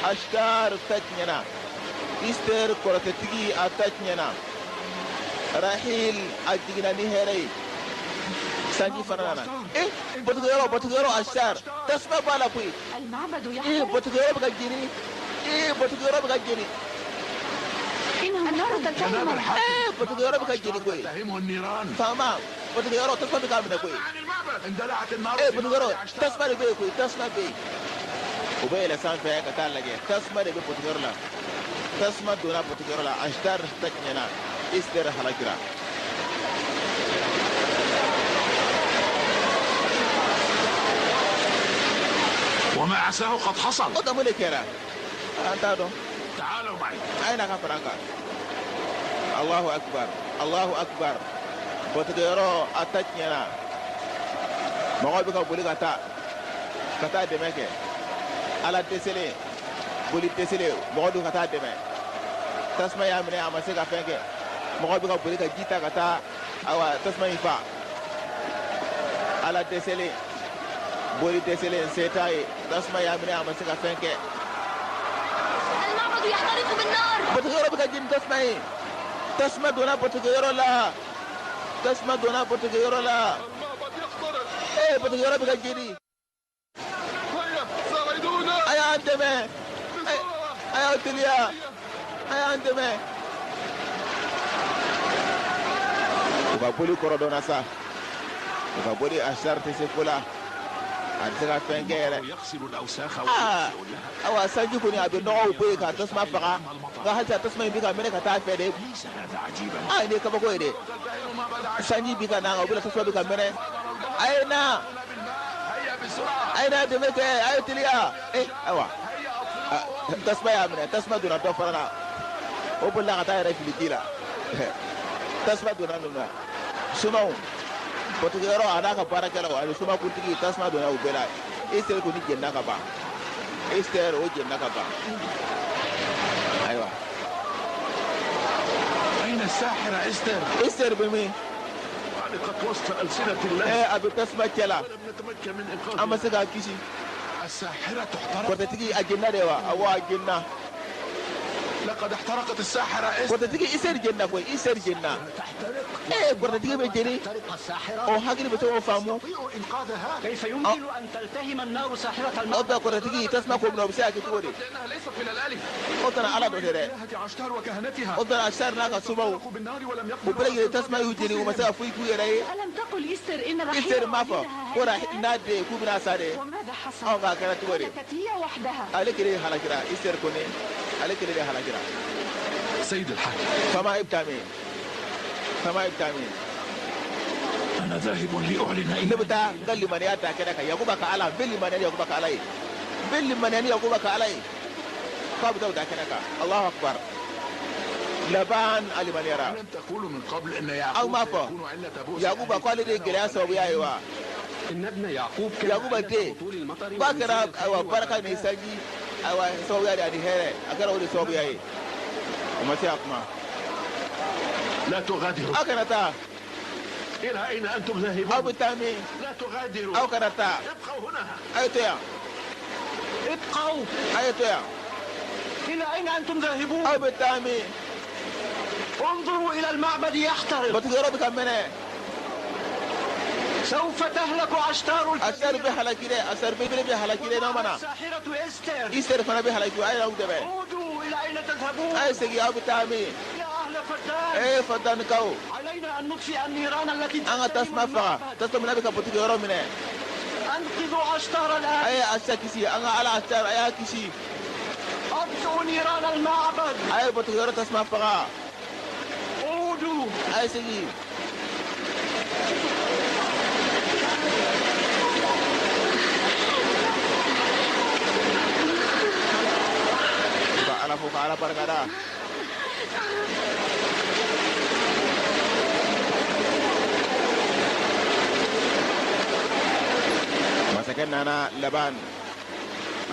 Ashtar ta tiɲɛna. Ister kɔrɔtɛtigi a ta tiɲɛna. Rahil a jiginna ni hɛrɛ ye. Sanji fana nana. Eh, bɔtɔkɛyɔrɔ, bɔtɔkɛyɔrɔ Ashtar, tasuma b'a la koyi. Eh, bɔtɔkɛyɔrɔ bɛ ka jeni. Eh, bɔtɔkɛyɔrɔ bɛ ka jeni. Eh, bɔtɔkɛyɔrɔ bɛ ka jeni koyi. Faama, bɔtɔkɛyɔrɔ tasuma bɛ k'a minɛ koyi. Eh, bɔtɔkɛyɔrɔ tasuma de bɛ yen koyi, tasuma bɛ yen. U bɛ yɛlɛ sanfɛ ka taa lajɛ, tasuma de bɛ bɔtɔkɛyɔrɔ la. Tasuma donna bɔtɔkɛyɔrɔ la, Ashtar ta tiɲɛna, Ister halakira. وما عساه قد حصل. O mun de kɛra? An t'a dɔn. تعالوا معي. A ye na ka fara an kan. Allahu akbar, Allahu akbar. Bɔtɔkɛyɔrɔ a ta tiɲɛna. Mɔgɔw bɛ ka boli ka taa ka taa dɛmɛ kɛ. Ala dɛsɛlen, boli dɛsɛlen, mɔgɔ dun ka taa dɛmɛ. Tasuma y'a minɛ, a ma se ka fɛn kɛ. Mɔgɔw bɛ ka boli ka ji ta ka taa ayiwa tasuma in fa. Ala dɛsɛlen, boli dɛsɛlen, se t'a ye. Tasuma y'a minɛ, a ma se ka fɛn kɛ. المعبد يحترق بالنار. Bɔtɔkɛyɔrɔ bɛ ka jeni tasuma ye. Tasuma donna bɔtɔkɛyɔrɔ la. Tasuma donna bɔtɔkɛyɔrɔ la. المعبد يحترق. Ee, bɔtɔkɛyɔrɔ bɛ ka jeni. هيا ساعدونا. A y'an dɛmɛ. بسرعة. A y'aw teliya. A y'an dɛmɛ. U ka boli kɔrɔ dɔnna sa. U ka boli Ashtar tɛ se ko la. A tɛ se ka fɛn kɛ yɛrɛ. يغسل الأوساخ Aa, ويطفئ اللهب. awa sanji kɔni a bɛ nɔgɔw bɔ yen ka tasuma faga. Nka halisa tasuma in bɛ ka mɛnɛ ka taa fɛ de. ليس هذا عجيبا. Aa, nin ye kabako ye dɛ. تلتهم معبد عشتار. Sanji bi ka na, o bɛna tasuma bɛ ka mɛnɛ. A ye na. بالماء. هيا بسرعة. A ye na dɛmɛ kɛ, a ye teliya. Eh, ayiwa. هيا Ah, أطفئوهم. tasuma y'a minɛ, tasuma donna dɔ fana na. O bolila ka taa yɛrɛ fili ji la. Tasuma donna ninnu na. Somaw, bɔtɔkɛyɔrɔ a n'a ka baarakɛlaw ani somakuntigi, tasuma donna u bɛɛ la. Ester kɔni jenina ka ban. Ester o jenina ka ban. Ayiwa. أين الساحرة إستر؟ Ester bɛ min? علقت وسط ألسنة الله. A bɛ tasuma cɛ la. ولم نتمكن من An ma إنقاذها. se k'a kisi. الساحرة احترقت. Kɔrɔtɛtigi a jenina de wa? Awɔ, a jenina. لقد احترقت الساحرة إستر. Kɔrɔtɛtigi Ester jenina koyi, Ester jenina. تحترق. Kɔrɔtɛtigi bɛ jeni. تحترق الساحرة. O hakili bɛ se k'o faamu. تستطيع إنقاذها. كيف يمكن أن تلتهم النار ساحرة O المعبد؟ bɛɛ kɔrɔtɛtigi tasuma ko minɛ, o bɛ se ka kɛ cogo di? لأنها ليست من الآلهة. O tana ala dɔ tɛ dɛ. إلهة عشتار وكهنتها. O tana Ashtar n'a ka somaw. احترقوا بالنار ولم U يقدروا bɛɛ lajɛlen tasuma y'u jeni, u ma se ka foyi k'u yɛrɛ ye. ألم تقل إستر إن رحيل Ester m'a fɔ وعيدها ko Rahil هلكا؟ n'a den k'u bɛna sa de. وماذا حصل؟ Anw k'a kɛra cogo di? هلكت هي وحدها. Ale kelen de halakira, Ester kɔni, ale kelen de halakira. سيد الحاكم. Faama e bɛ taa min? Faama e bɛ taa min? أنا ذاهب لأعلن Ne bɛ taa n ka limaniya da kɛnɛ kan Yakuba ka Ala, n bɛ limaniya ni Yakuba ka Ala ye. N bɛ limaniya ni Yakuba ka Ala ye. K'a bɛ taa o da kɛnɛ kan. Allahu akbar. Laban a limaniyara. ألم تقولوا من قبل أن Aw يعقوب m'a fɔ سيكون علة بؤس Yakuba أهل ko ale de ye gɛlɛya sababuya ye wa? إن ابن يعقوب كان Yakuba علة den هطول المطر k'a ونزول kɛra الخير ayiwa barika ni والبركات. sanji ayiwa sababuya de ani hɛrɛ, a kɛra o de sababuya ye. O ma se a kuma. لا تغادروا. Aw kana taa. إلى أين أنتم Aw ذاهبون؟ bɛ taa min? لا تغادروا. Aw kana taa. ابقوا هنا. A ye to yan. ابقوا. A ye to yan. إلى أين أنتم ذاهبون؟ Aw bɛ taa min? انظروا إلى المعبد يحترق. Bɔtɔkɛyɔrɔ bɛ ka mɛnɛ. سوف تهلك عشتار Ashtar bɛ الكبيرة halaki dɛ. Ashtar belebele bɛ halaki dɛ n'aw ma ومعها na. الساحرة إستر. Ester fana bɛ halaki, a ye n'aw dɛmɛ. عودوا، إلى أين تذهبون؟ A ye segin, aw bɛ taa min? يا أهل فردان. Ee, Fadanikaw. علينا أن نطفئ النيران التي An ka تلتهم tasuma faga. المعبد. Tasuma min n'a bɛ ka bɔtɔkɛyɔrɔ minɛ. أنقذوا عشتار الآن. A ye Ashtar kisi, an ka Ala Ashtar a y'a kisi. أطفئوا نيران المعبد. A ye bɔtɔkɛyɔrɔ tasuma faga. عودوا. A ye segin. U ka Ala fo ka Ala barikada. Masakɛ nana Laban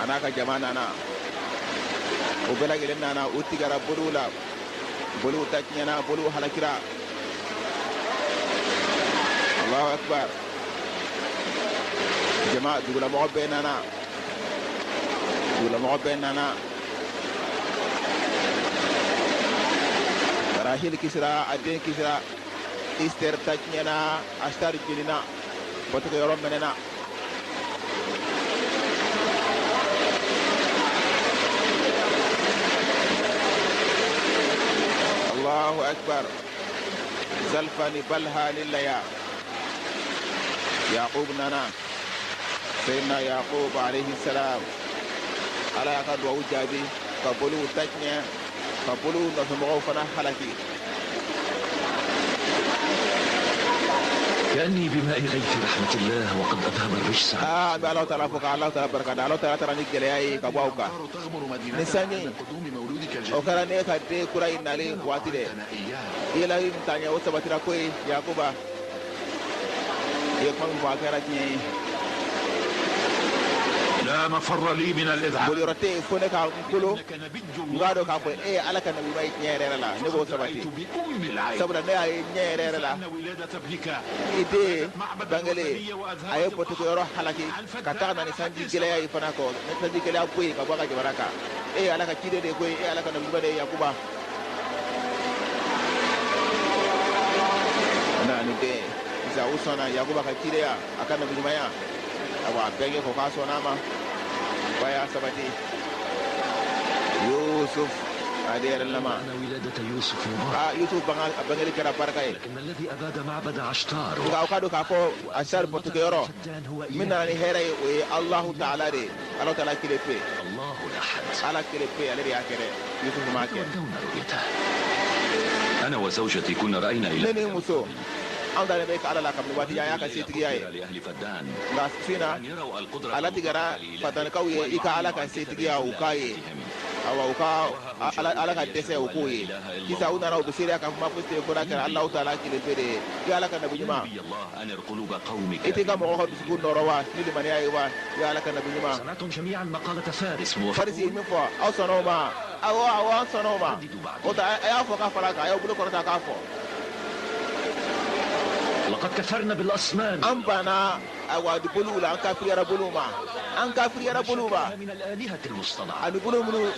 a n'a ka jama nana. O bɛɛ lajɛlen nana, u tigɛra boliw la. Boliw ta tiɲɛna, boliw halakira. Allahu akbar. Jama dugulamɔgɔ bɛɛ nana. Dugulamɔgɔ bɛɛ nana. Rahil kisira, a den kisira, Ister ta tiɲɛna, Ashtar jenina, bɔtɔkɛyɔrɔ mɛnɛna. Allahu akbar. Zalfa ni Balha ni Laya. Yaqub nana. Sayyidina Yaqub alayhi salam. Ala y'a ka duwawu jaabi ka boliw ta tiɲɛ, ka boliw nɔfɛmɔgɔw fana halaki. كأني بماء غيث رحمة الله وقد أذهب الرجس. Aa, an bɛ Alahu taala fo ka Alahu taala barika da. Alahu taala taara ni gɛlɛya ye ka bɔ aw kan. الأمطار تغمر مدينتنا Ni sanji عند قدوم مولودك o الجديد. kɛra ne ka den kura in nalen waati dɛ. أنا إياه. I ye layidu min ta n ye, o sabatira koyi. Yakuba, i ye kuma min fɔ, a kɛra tiɲɛ ye. لا مفر لي من الإذعان. Boliyɔrɔ tɛ yen fo ne ka n kolo. إنك نبي N k'a الله. dɔn k'a fɔ e ye Ala ka nabiɲuman ye tiɲɛ yɛrɛ yɛrɛ la, ne b'o sabati. رأيت بأم العين Sabula ne y'a ye ɲɛ yɛrɛ yɛrɛ la, أن ولادة ابنك i den bangelen, a ye bɔtɔkɛyɔrɔ halaki ka taga na ni sanji gɛlɛya ye fana kɔ, ni sanji gɛlɛya bɔ yen ka bɔ a ka jamana kan. E ye Ala ka ciden de ye koyi, e ye Ala ka nabiɲuman de ye, Yakuba. Na ni den sisan, u sɔnna Yakuba ka cidenya, a ka nabiɲumanya. Awa, a bɛnkɛ ko k'a sɔnna a ma, ba y'a sabati. Yusuf ale yɛrɛ lama. أن ولادة يوسف مبارك. Aa, Yusuf banga a bangeli kɛra barika ye. لكن الذي أباد معبد عشتار Nka aw ka dɔn k'a fɔ Ashtar bɔtɔkɛyɔrɔ فدان هو min إله nana ni hɛrɛ ye, o ye Alahu taala de ye, Alahu taala kelen pe. الله الأحد. Ala kelen pe, ale de y'a kɛ dɛ, Yusuf m'a kɛ. يتولون رؤيته. أنا وزوجتي كنا رأينا Ne إلى ni n muso, anw dalen bɛ Ala la kabini waati jan, y'a ka setigiya ye. لأهل فدان Nka su in na, أن يروا القدرة a latigɛra fatanikaw ye i ka Ala ka setigiya o k'a ye. Awa, u ka Ala ka dɛsɛ o k'o ye. Sisan u nana, u bɛ seereya k'a fɔ ma fosi tɛ yen fo n'a kɛra Alahu taala kelen pe de ye. I Ala ka nabi يا ɲuman, نبي الله أنر قلوب قومك. I t'i ka mɔgɔw ka dusukun nɔrɔ wa ni limaniya ye wa, i Ala ka nabi ɲuman? سمعتم جميعا مقالة فارس. Farisi ye موافقون؟ min fɔ, aw sɔnna o ma? Awɔ, awɔ, an sɔnna o ma. O ta, a y'a fɔ k'a fara kan, a y'aw bolo kɔrɔta k'a fɔ. لقد كفرنا بالأصنام. An banna awa boliw la, an kafiriyara boliw ma, an kafiriyara boliw ma من الآلهة المصطنعة. ani bolo minnu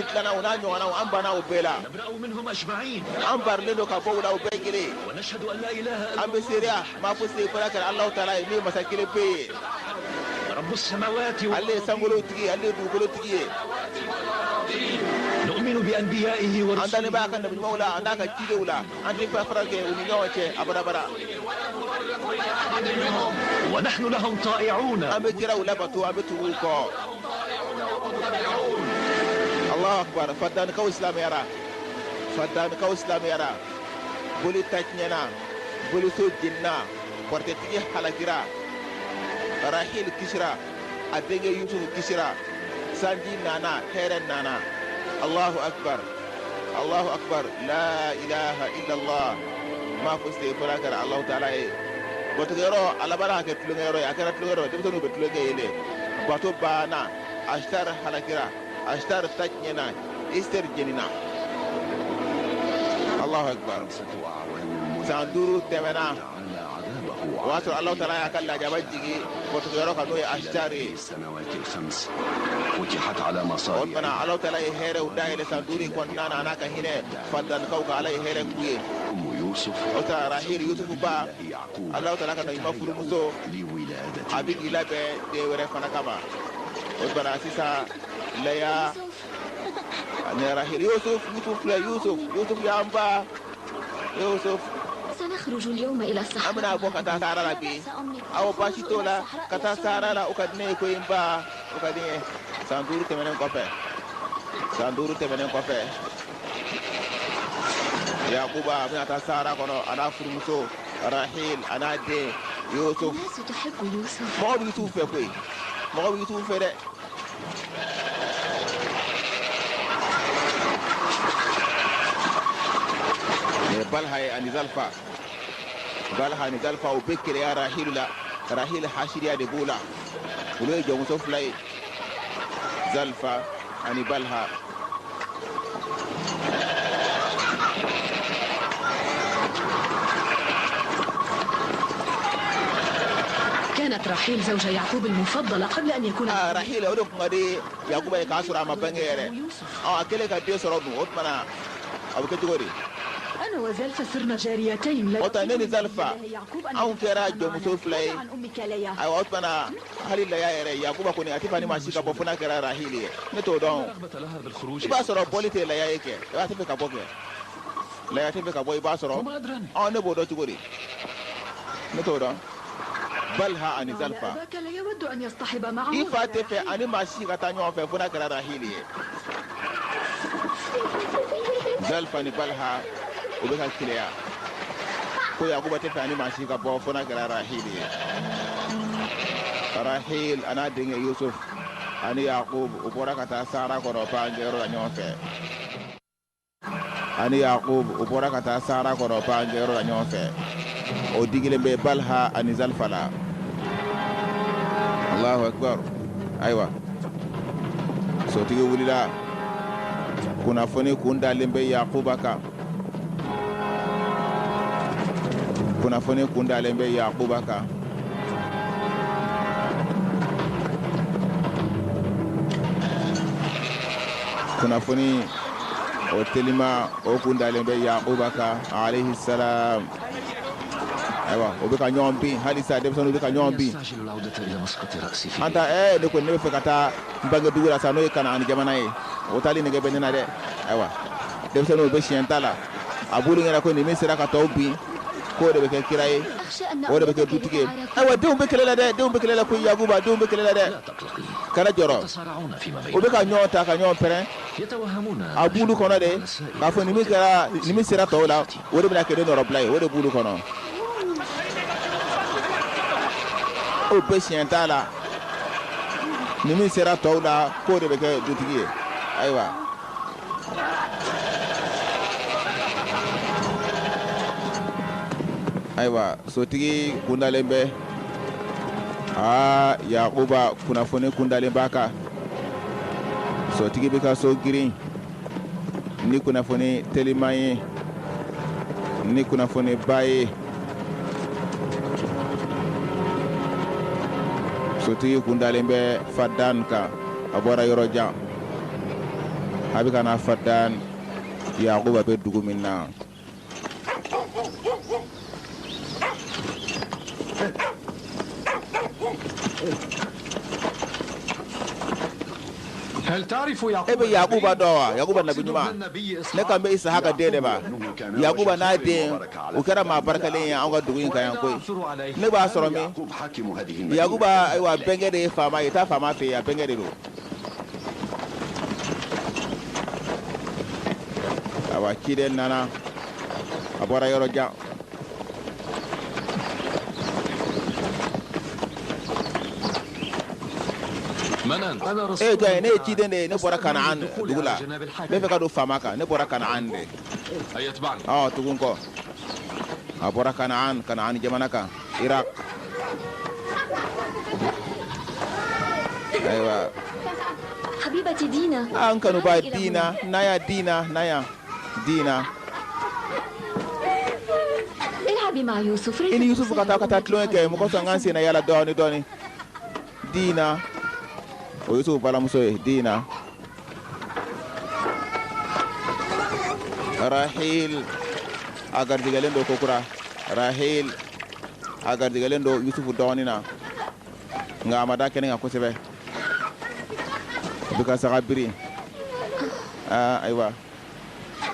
dilanna, o n'a ɲɔgɔnnaw, an banna o bɛɛ la. نبرأ منهم أجمعين. An barilen don ka bɔ u la, o bɛɛ kelen. ونشهد أن لا إله إلا An bɛ seereya maa fosi tɛ yen fo n'a kɛra Alahu taala ye, min ye masa kelen pe ye. رب السماوات Ale ye sankolo tigi ye, ale ye dugukolo tigi ye. نؤمن بأنبيائه An dalen b'a ورسله. ka nabi ɲumanw la, an n'a ka cidenw la, an tɛ fara kɛ u ni ɲɔgɔn cɛ abadabada. ونحن لهم طائعون. An bɛ kiraw labato, an bɛ tugu u kɔ. Allahu akbar. Fadanikaw silamɛyara, fadanikaw silamɛyara, boli ta tiɲɛna, boliso jenina, kɔrɔtɛtigi halakira, Rahil kisira, a denkɛ Yusuf kisira, sanji nana, hɛrɛ nana. Allahu akbar, Allahu akbar, la ilaha illallah, ma fosi tɛ yen fo n'a kɛra Alahu taala ye. Bɔtɔkɛyɔrɔ a labanna ka kɛ tulonkɛyɔrɔ ye, a kɛra tulonkɛyɔrɔ ye, denmisɛnninw bɛ tulonkɛ yen de. Bato banna, Ashtar halakira, Ashtar ta tiɲɛna, Ister jenina. Allahu akbar. San 5 tɛmɛna, تعالى عذابه o y'a sɔrɔ Alahu taala y'a ka lajaba jigin bɔtɔkɛyɔrɔ kan, n'o ye Ashtar ye. السنوات الخمس فتحت على O مصاريع tuma na, Alahu taala ye hɛrɛw dayɛlɛ san 5 in kɔnɔna na, a n'a ka hinɛ fadanikaw kan, Ala ye hɛrɛ k'u ye. أم يوسف O ta Rahil, Yusuf ba, يعقوب Alahu taala ka nabiɲuman furumuso, لولادة a bɛ k'i labɛn den wɛrɛ fana kama. O tuma na sisan, Laya يوسف. ani Rahil, Yusuf, Yusuf filɛ, Yusuf, Yusuf y'an ba, Yusuf. سنخرج اليوم إلى An الصحراء. bɛna bɔ ka taa sahara la لا bi. بأس أمي. Awɔ, baasi الخروج t'o إلى la, الصحراء ka taa يسرني. sahara la, o ka di ne ye koyi, n ba, o ka di n ye. San 5 tɛmɛnen kɔfɛ, san 5 tɛmɛnen kɔfɛ, Yakuba a bɛna taa sahara kɔnɔ, a n'a furumuso Rahil, a n'a den Yusuf. الناس تحب يوسف. Mɔgɔ bɛ Yusuf fɛ koyi, mɔgɔ bɛ Yusuf fɛ dɛ. Nin ye Balha ye ani Zalfa. Balha ni Zalfa, u bɛ keleya Rahilu la. Rahil hasiriya de b'u la, olu ye jɔnmuso fila ye, Zalfa ani Balha. كانت راحيل زوجة يعقوب المفضلة قبل أن يكون Aa, Rahil, o de tun ka di Yakuba ye k'a sɔrɔ a ma bange yɛrɛ. يوسف. Ɔ, a kɛlen ka den sɔrɔ dun, o tuma na a bɛ kɛ cogo di? أنا وزلفة صرنا جاريتين لا O tɛ ne ni Zalifa, يعقوب أن anw kɛra jɔnmuso fila ye. عن أمك ليا. Ayiwa, o tuma na, hali Laya yɛrɛ, Yakuba kɔni, a tɛ fɛ ni maa si ka bɔ fo n'a kɛra Rahili ye. Ne t'o dɔn. رغبة لها بالخروج. I b'a sɔrɔ bɔli tɛ Laya ye kɛ, i b'a tɛ fɛ ka bɔ kɛ. Laya tɛ fɛ ka bɔ, i b'a sɔrɔ. وما أدراني. Ɔ, ne b'o dɔn cogo di? Ne t'o dɔn. Balha ani على Zalifa. أباك لا يود أن يصطحب معه I fa tɛ غير fɛ ani maa si ka taa ɲɔgɔn fɛ fo n'a kɛra Rahili ye. Zalifa ni Balha, u bɛ ka keleya ko Yakuba tɛ fɛ ani maa si ka bɔ fo n'a kɛra Rahili ye. Rahil a n'a denkɛ Yusuf ani Yakub, u bɔra ka taa sahara kɔnɔ bagankɛyɔrɔ la ɲɔgɔn fɛ. Ani Yakub, u bɔra ka taa sahara kɔnɔ bagankɛyɔrɔ la ɲɔgɔn fɛ. O digilen bɛ Balha ani Zalifa la. Allahu akbar. Ayiwa, sotigi wulila. Kunnafoni kun dalen bɛ Yakuba kan. Kunnafoni kun dalen bɛ Yakuba kan. Kunnafoni o telima, o kun dalen bɛ Yakuba kan, alayhi salam. Ayiwa, o bɛ ka ɲɔgɔn bin halisa. Denmisɛnninw bɛ ka ɲɔgɔn bin. يستعجل العودة إلى مسقط رأسي في An ta ne kɔni, ne bɛ fɛ ka taa n bange dugu la sa, n'o ye Kanaan jamana ye. O taali nege bɛ ne na dɛ. Ayiwa, denmisɛnninw bɛ siɲɛ ta la. A b'olu ɲɛna ko nin min sera ka tɔw bin, k'o de bɛ kɛ kira ye, أخشى أن o de bɛ kɛ أولادك dutigi ye. يتعاركون. Ayiwa, denw bɛ kɛlɛ la dɛ, denw bɛ kɛlɛ la ko Yakuba, denw bɛ kɛlɛ la dɛ. لا تقلقي. Kana jɔrɔ. يتصارعون فيما U bɛ بينهم. ka ɲɔgɔn ta ka ɲɔgɔn pɛrɛn. يتوهمون أن A b'olu kɔnɔ de على سائر k'a fɔ nin min kɛra, nin min sera tɔw la, o de bɛna kɛ ne nɔrɔbila ye. O de b'olu kɔnɔ. O bɛ siɲɛ t'a la, nin min sera tɔw la, k'o de bɛ kɛ dutigi ye. Ayiwa, ayiwa, sotigi kundalen bɛ. Aa, Yakuba kunnafoni kundalen b'a kan. Sotigi bɛ ka so girin ni kunnafoni teliman ye, ni kunnafoni ba ye. Sotigi kundalen bɛ Fadan kan. A bɔra yɔrɔ jan, a bɛ ka na Fadan, Yakuba bɛ dugu min na. هل تعرف E يعقوب؟ bɛ Yakuba dɔn wa? Yakuba nabi ɲuman. Ne kan bɛ Isahaka den de ma. Yakuba n'a den, o kɛra maa barikalen ye an ka dugu in kan yan koyi. أعثر عليه؟ Ne b'a sɔrɔ min? يعقوب حاكم هذه المدينة. Yakuba, ayiwa, bɛnkɛ de ye faama ye. Taa faama fɛ yen, a bɛnkɛ de don. Ayiwa, ciden nana, a bɔra yɔrɔ jan. من أنت؟ أنا E رسول ye jɔn ye? Ne ye من ciden de ye. Ne bɔra Kanaan dugu la, n bɛ fɛ ka don faama kan. Ne bɔra Kanaan de. هيا اتبعني. Ɔ, tugun kɔ. A bɔra Kanaan, Kanaan jamana kan, Irak. Ayiwa. حبيبتي دينا. An kanuba تعالي إلى هنا. Dina, naya Dina, naya Dina. العبي مع يوسف. I ni Yusufu ka taa tulonkɛ kɛ. Mɔgɔ sɔn k'an sen na yala dɔɔni dɔɔni. Dina, o Yusufu balimamuso ye Dina. Rahil a garijɛgɛlen don kokura. Rahil a garijɛgɛlen don Yusufu dɔgɔnin na, nka a ma da kɛnɛ kan kosɛbɛ. A bɛ ka saga biri. Aa, ayiwa.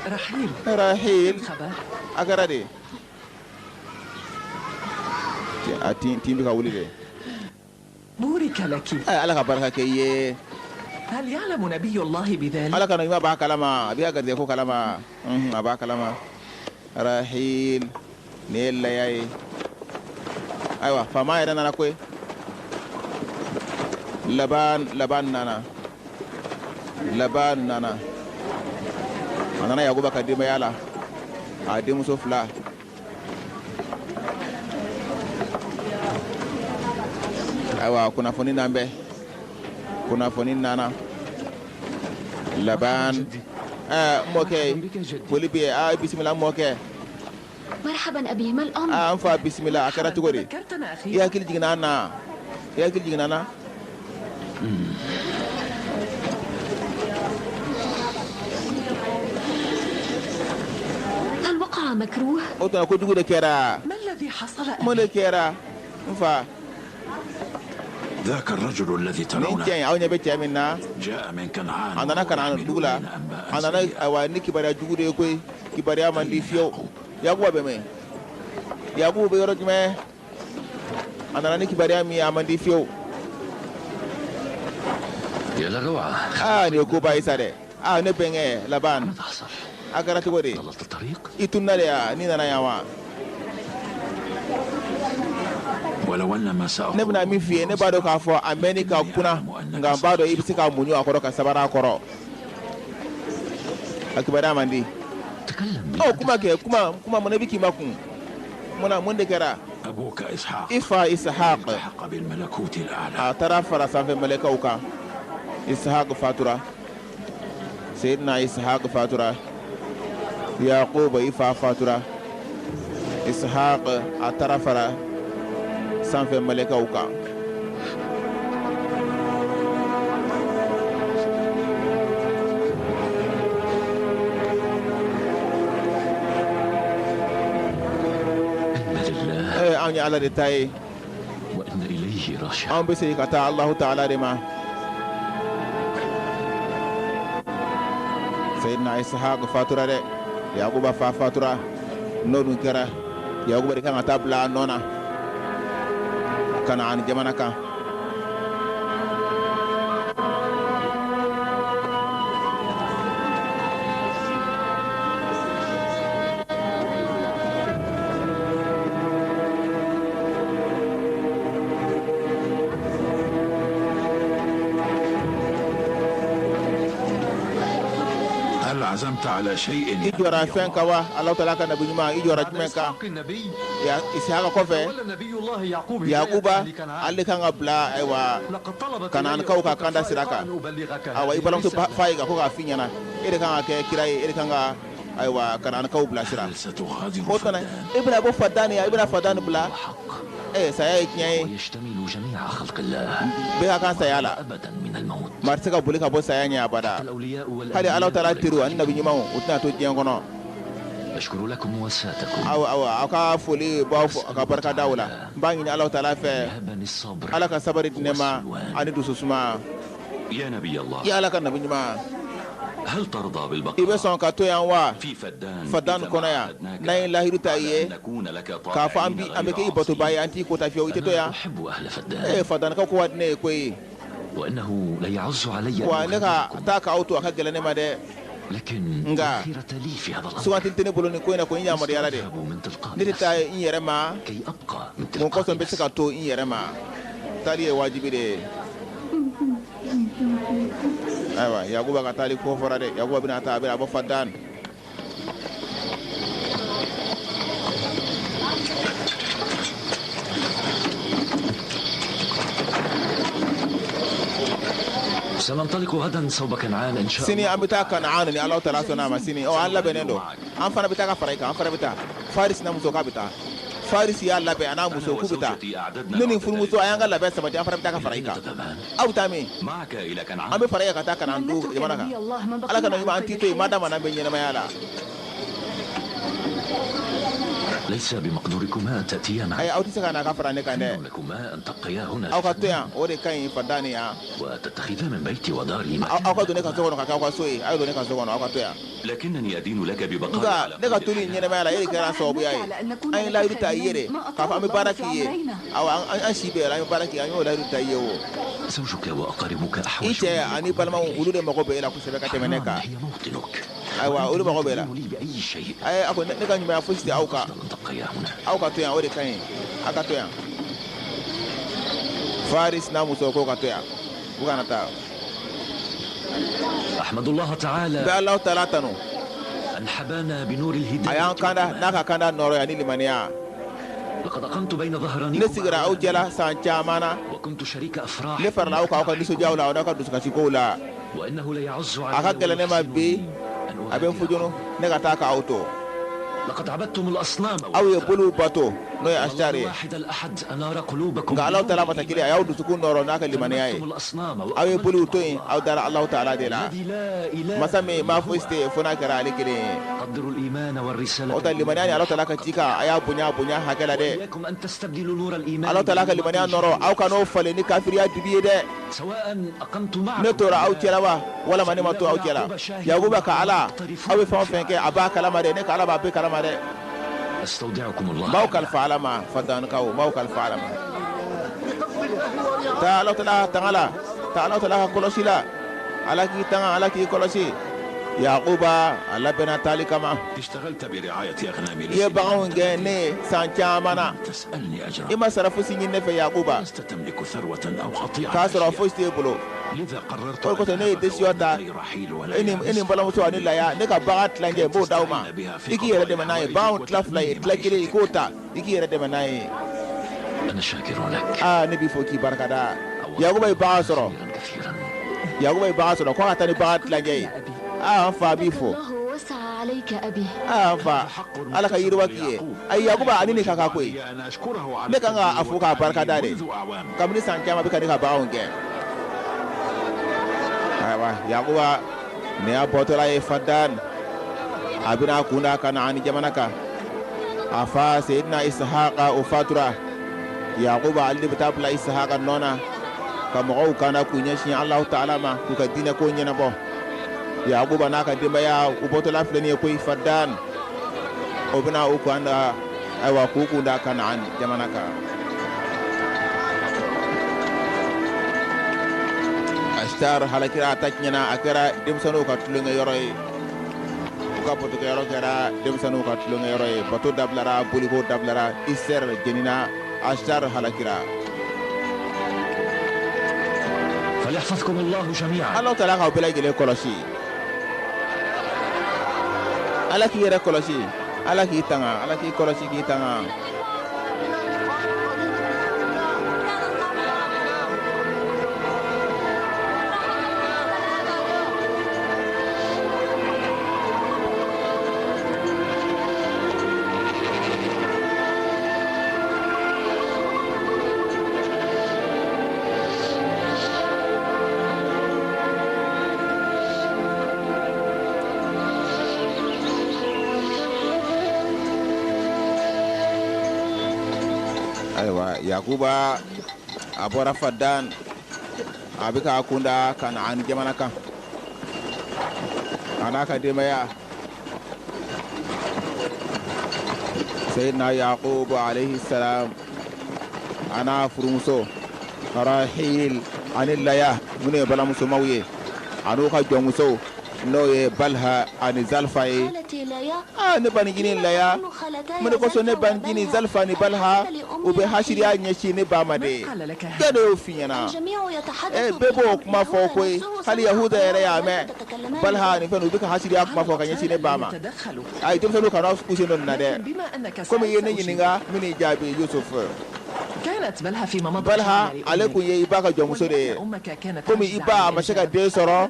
رحيل. Rahil. خبر. A kɛra de a tin tin bɛ ka wuli de. بورك لك. Ɛ, Ala ka barika kɛ i ye. هل يعلم نبي الله بذلك؟ Ala ka na ɲuman b'a kalama, a b'i ka garijɛgɛ ko kalama. A b'a kalama. Rahil, nin ye Laya ye. Ayiwa, faama yɛrɛ nana koyi. Laban, Laban nana, Laban nana. A nana Yakuba ka denbaya la, a denmuso fila. Ayiwa, kunnafoni nan bɛ, kunnafoni nana. Laban, ɛɛ, n mɔkɛ, foli bɛ yen. Aa, bisimila, n mɔkɛ. مرحبا أبي، ما الأمر؟ Aa, n fa, bisimila. A kɛra cogo di? تذكرتنا I أخيرا. hakili jiginna an na, i hakili jiginna an na. هل وقع مكروه؟ O tuma kojugu de kɛra. ما الذي حصل Mun de أبي؟ kɛra, n fa? ذاك الرجل الذي Nin ترونه cɛ in, aw ɲɛ bɛ cɛ min na, جاء من كنعان a nana وهو ka na يحمل dugu la. إلينا أنباء A nana سيئة. ayiwa ni kibaruya jugu de ye koyi, kibaruya man di fiyewu. Yakuba bɛ min? Yakubu bɛ yɔrɔ jumɛn? A nana ni kibaruya min ye, a man di fiyewu. يا للروعة. Aa, nin ye koba ye sa dɛ. Aa, ne bɛnkɛ Laban, ماذا حصل؟ a kɛra cogo di? ضللت الطريق؟ I tununa de ya n'i nana yan wa? ولو أن ما Ne سأقول bɛna min f'i ye, ne b'a dɔn k'a fɔ a mɛnni ka kunna, nka n b'a dɔn i bɛ se ka muɲu a kɔrɔ, ka sabari a kɔrɔ. A kibaruya man di. تكلم. Ɔ, kuma kɛ, kuma, kuma. Mun na i bɛ k'i makun? Mun na? Mun de kɛra? أبوك إسحاق I fa Isahaq التحق بالملكوت الأعلى. a taara fara sanfɛ mɛlɛkɛw kan. Isahaq fatura, Seyidina Isahaq fatura. Yakuba, i fa fatura. Isahaq a taara fara sanfɛ mɛlɛkɛw kan. إنا لله Anw ye Ala de ta ye. وإنا إليه راجعون. Anw bɛ segin ka taa Alahu taala de ma. Seyidina Isahaq fatura dɛ. Yakuba fa fatura. N'o dun kɛra, Yakuba de kan ka taa bila a nɔ na Kanaan jamana kan. هل عزمت على شيء I يا jɔra نبي fɛn الله؟ kan wa, Alahu taala ka nabi ɲuman? I jɔra بعد jumɛn kan? إسحاق النبي Ya Isahaka kɔfɛ, تولى نبي الله يعقوب هداية Yakuba أهل كنعان. ale kan ka bila ayiwa لقد طلبت إلي Kanaankaw ka أختك kanda sira فائقة kan. أن أبلغك Awa, i هذه balimamuso الرسالة. fa ye ko k'a f'i ɲɛna, e de kan ka kɛ kira ye, e de kan ka ayiwa Kanaankaw bilasira. هل ستغادر O tuma فدان؟ e bɛna bɔ Fadani yan, i bɛna Fadani bila. حق. Saya ye tiɲɛ ye. ويشتمل جميع خلق الله. Bɛɛ ka kan saya la. أبدا من الموت. Maa tɛ se ka boli ka bɔ saya ɲɛ abada. الأولياء Hali Alahu والأنبياء taala teriw ani nabi ɲumanw, u tɛna to diɲɛ kɔnɔ. أشكر لكم مواساتكم. Awa, awa, aw ka foli b'aw fo, a ka barika da o la. N b'a ɲini Alahu taala fɛ, يهبني الصبر Ala ka sabari di ne ma ani dususuma. يا نبي الله، I Ala ka nabi ɲuman, هل ترضى i bɛ بالبقاء sɔn ka to yan wa في فدان Fadan إذا ما kɔnɔ yan, عاهدناك n'an ye lahidu ta i على ye أن نكون لك k'a fɔ an طائعين bi an bɛ غير kɛ i batoba ye, an t'i kota fiyewu, i tɛ to أنا yan? أحب أهل فدان. Fadankaw ko ka di ne ye koyi. وإنه ليعز علي أن Wa ne ka أغادركم. taa k'aw to, a ka gɛlɛn ne ma dɛ. لكن Nka لا خيرة لي في هذا الأمر. sugantili tɛ ne bolo nin ko in na ko n yamaruyala de. أذهب من تلقاء Ne tɛ taa نفسي n yɛrɛ ma. كي أبقى من Mun kosɔn تلقاء n bɛ se نفسي. ka to n yɛrɛ ma? Taali ye wajibi de ye. Ayiwa, Yakuba ka taali ko fɔra dɛ. Yakuba bɛna taa, a bɛna bɔ Fadan. سننطلق غدا صوب كنعان إن شاء Sini الله. an bɛ taa Kanaan ni Alahu taala sɔnna a ma sini. Ɔ, an labɛnnen don, an fana bɛ taa ka fara i kan, an fana bɛ taa. Faris n'a muso k'a bɛ taa. Faris y'a labɛn a n'a muso k'u bɛ taa. Ne ni furumuso, a y'an ka labɛn sabati, an fana bɛ taa ka fara i kan. تذهبان؟ Aw bɛ taa min? معك إلى An كنعان. bɛ fara i kan ka taa Kanaan لن du نترك jamana kan. نبي الله ما Ala ka بقينا na ɲuman, على an t'i قيد to yen الحياة. ma dama n'an bɛ ɲɛnamaya la. ليس بمقدوركما أن تأتيا Ayi, معي. aw tɛ se ka na ka fara ne kan dɛ. خير لكما أن تبقيا هنا Aw في ka to فدان yan, o de ka ɲi Fadani yan. وتتخذا من بيتي وداري Aw ka مكانا don ne ka so لكما. kɔnɔ ka kɛ aw ka so ye. Aw ye don ne ka so kɔnɔ, aw ka to yan. لكنني أدين لك ببقاء Nka على ne ka قيد toli الحياة. ɲɛnamaya la, e de لقد kɛra sababuya عاهدناك ye. على أن نكون An ye لك layidu ta i ye خادمين de ما k'a أطال fɔ an bɛ الله baara في k'i ye. عمرينا. Awa, an si bɛɛ la, an bɛ baara k'i ye, an y'o layidu ta i ye o. زوجك وأقاربك I أحوج cɛ ani مني balimaw, إليك. olu de mago bɛ e la kosɛbɛ ka tɛmɛ ne حرام kan. هي موطنك. Ayiwa, وأنت olu لا mago bɛ e la. تدين لي بأي شيء. Ayi, a ko ne ka ɲumanya fosi tɛ aw kan. أفضل أن تبقيا هنا. Aw ka to yan, o de ka ɲi, aw ka to yan. Faris n'a muso ko ka to yan, u kana taa. أحمد الله N bɛ تعالى Alahu taala tanu أن حبانا بنور a الهداية y'an kanda والإيمان. n'a ka kanda nɔrɔ ni limaniya. لقد أقمت بين Ne ظهرانيكم sigira aw أعواما cɛla san caman na. وكنت شريك أفراحكم Ne farala aw kan aw ka nisɔndiyaw la, aw n'aw ka dusukasikow la. وإنه ليعز A ka علي gɛlɛn ne ma bi, ويحزنني أن a bɛ n fujunu أغادركم. ne ka taa k'aw to. لقد عبدتم الأصنام Aw ye والأوثان boliw bato. N'o ye Asitari ye. Nka Alahu taala masa kelen, a y'aw dusukun nɔrɔ n'a ka limaniya ye. Aw ye boliw to yen, aw dara Alahu taala de la, masa min ma fosi tɛ yen fo n'a kɛra ale kelen ye. O ta limaniya ni Alahu taala ka cikan, a y'a bonya bonya hakɛ la dɛ. Alahu taala ka limaniya nɔrɔ, aw kan'o falen ni kafiriya dibi ye dɛ. Ne tora aw cɛla wa, walama ne ma to aw cɛla? Yakuba ka Ala, aw bɛ fɛn o fɛn kɛ, a b'a kalama dɛ. Ne ka Ala b'a bɛɛ kalama dɛ. N b'aw kalifa Ala ma. Fadankaw, n b'aw kalifa Ala ma. Taa Alahu taala tanga la, taa Alahu taala ka kɔlɔsi la. Ala k'i tanga, Ala k'i kɔlɔsi. Yakuba, a labɛnna taali kama. I ye baganw gɛn ne ye san caman na, i ma sara fosi ɲini ne fɛ, Yakuba, k'a sɔrɔ fosi t'e bolo. O kosɔn ne ye décision ta, e ni n balimamuso ani Laya, ne ka bagan tilancɛ, n b'o d'aw ma, i k'i yɛrɛ dɛmɛ n'a ye. Baganw tila fila ye, tila kelen i k'o ta, i k'i yɛrɛ dɛmɛ n'a ye. Aa, ne b'i fo k'i barika da. Yakuba ye bagan sɔrɔ, Yakuba ye bagan sɔrɔ ko a ka taa ni bagan tilancɛ ye. Aa, an fa b'i fo. Aa, an fa, Ala ka yiriwa k'i ye. Ayi, Yakuba, ani nin ka kan koyi, ne kan ka a fo k'a barika da de. Kabini san caman bɛ ka ne ka baganw gɛn. Ayiwa, Yakuba nin y'a bɔtɔla ye Fadan, a bɛna a kun da Kanaani jamana kan. A fa Seyidina Isahaka, o fatura. Yakuba, ale de bɛ taa bila Isahaka nɔ na ka mɔgɔw kana k'u ɲɛsin Alahu taala ma, k'u ka diinɛ ko ɲɛnabɔ. Yakuba n'a ka denbaya, u bɔtɔla filɛ nin ye koyi Fadan, o bɛna u kun da, ayiwa, k'u kun da Kanaan jamana kan. Astar halakira, a ta tiɲɛna, a kɛra denmisɛnninw ka tulonkɛ yɔrɔ ye. U ka batokɛyɔrɔ kɛra denmisɛnninw ka tulonkɛ yɔrɔ ye. Bato dabilara, boliko dabilara, Isɛr jenina, Astar halakira. Ala taala k'aw bɛɛ lajɛlen kɔlɔsi. Ala k'i yɛrɛ kɔlɔsi, Ala k'i tanga, Ala k'i kɔlɔsi k'i tanga. Ayiwa, Yakuba, a bɔra Fadan, a bɛ k'a kunda Kanaan jamana kan, a n'a ka denbaya. Seyidina Yakubu alayhi salam, a n'a furumuso Rahil ani Laya, minnu ye balimamusomaw ye, an'u ka jɔnmusow, n'o ye Balha ani Zalfa ye. Aa, ne banicinin Laya, mun de kosɔn ne banicinin Zalfa ni Balha, u bɛ hasiriya ɲɛsin ne ba ma de? Jɔn de y'o f'i ɲɛna? Ee, bɛɛ b'o kuma fɔ koyi, hali Yahuda yɛrɛ y'a mɛn. Balha ni fɛn, u bɛ ka hasiriya kuma fɔ ka ɲɛsin ne ba ma. Ayi, denmisɛnninw, kana u sen don nin na dɛ. Komi i ye ne ɲininka, n bɛn'i jaabi, Yusuf. Balha, ale kun ye i ba ka jɔnmuso de ye. Komi i ba, a ma se ka den sɔrɔ,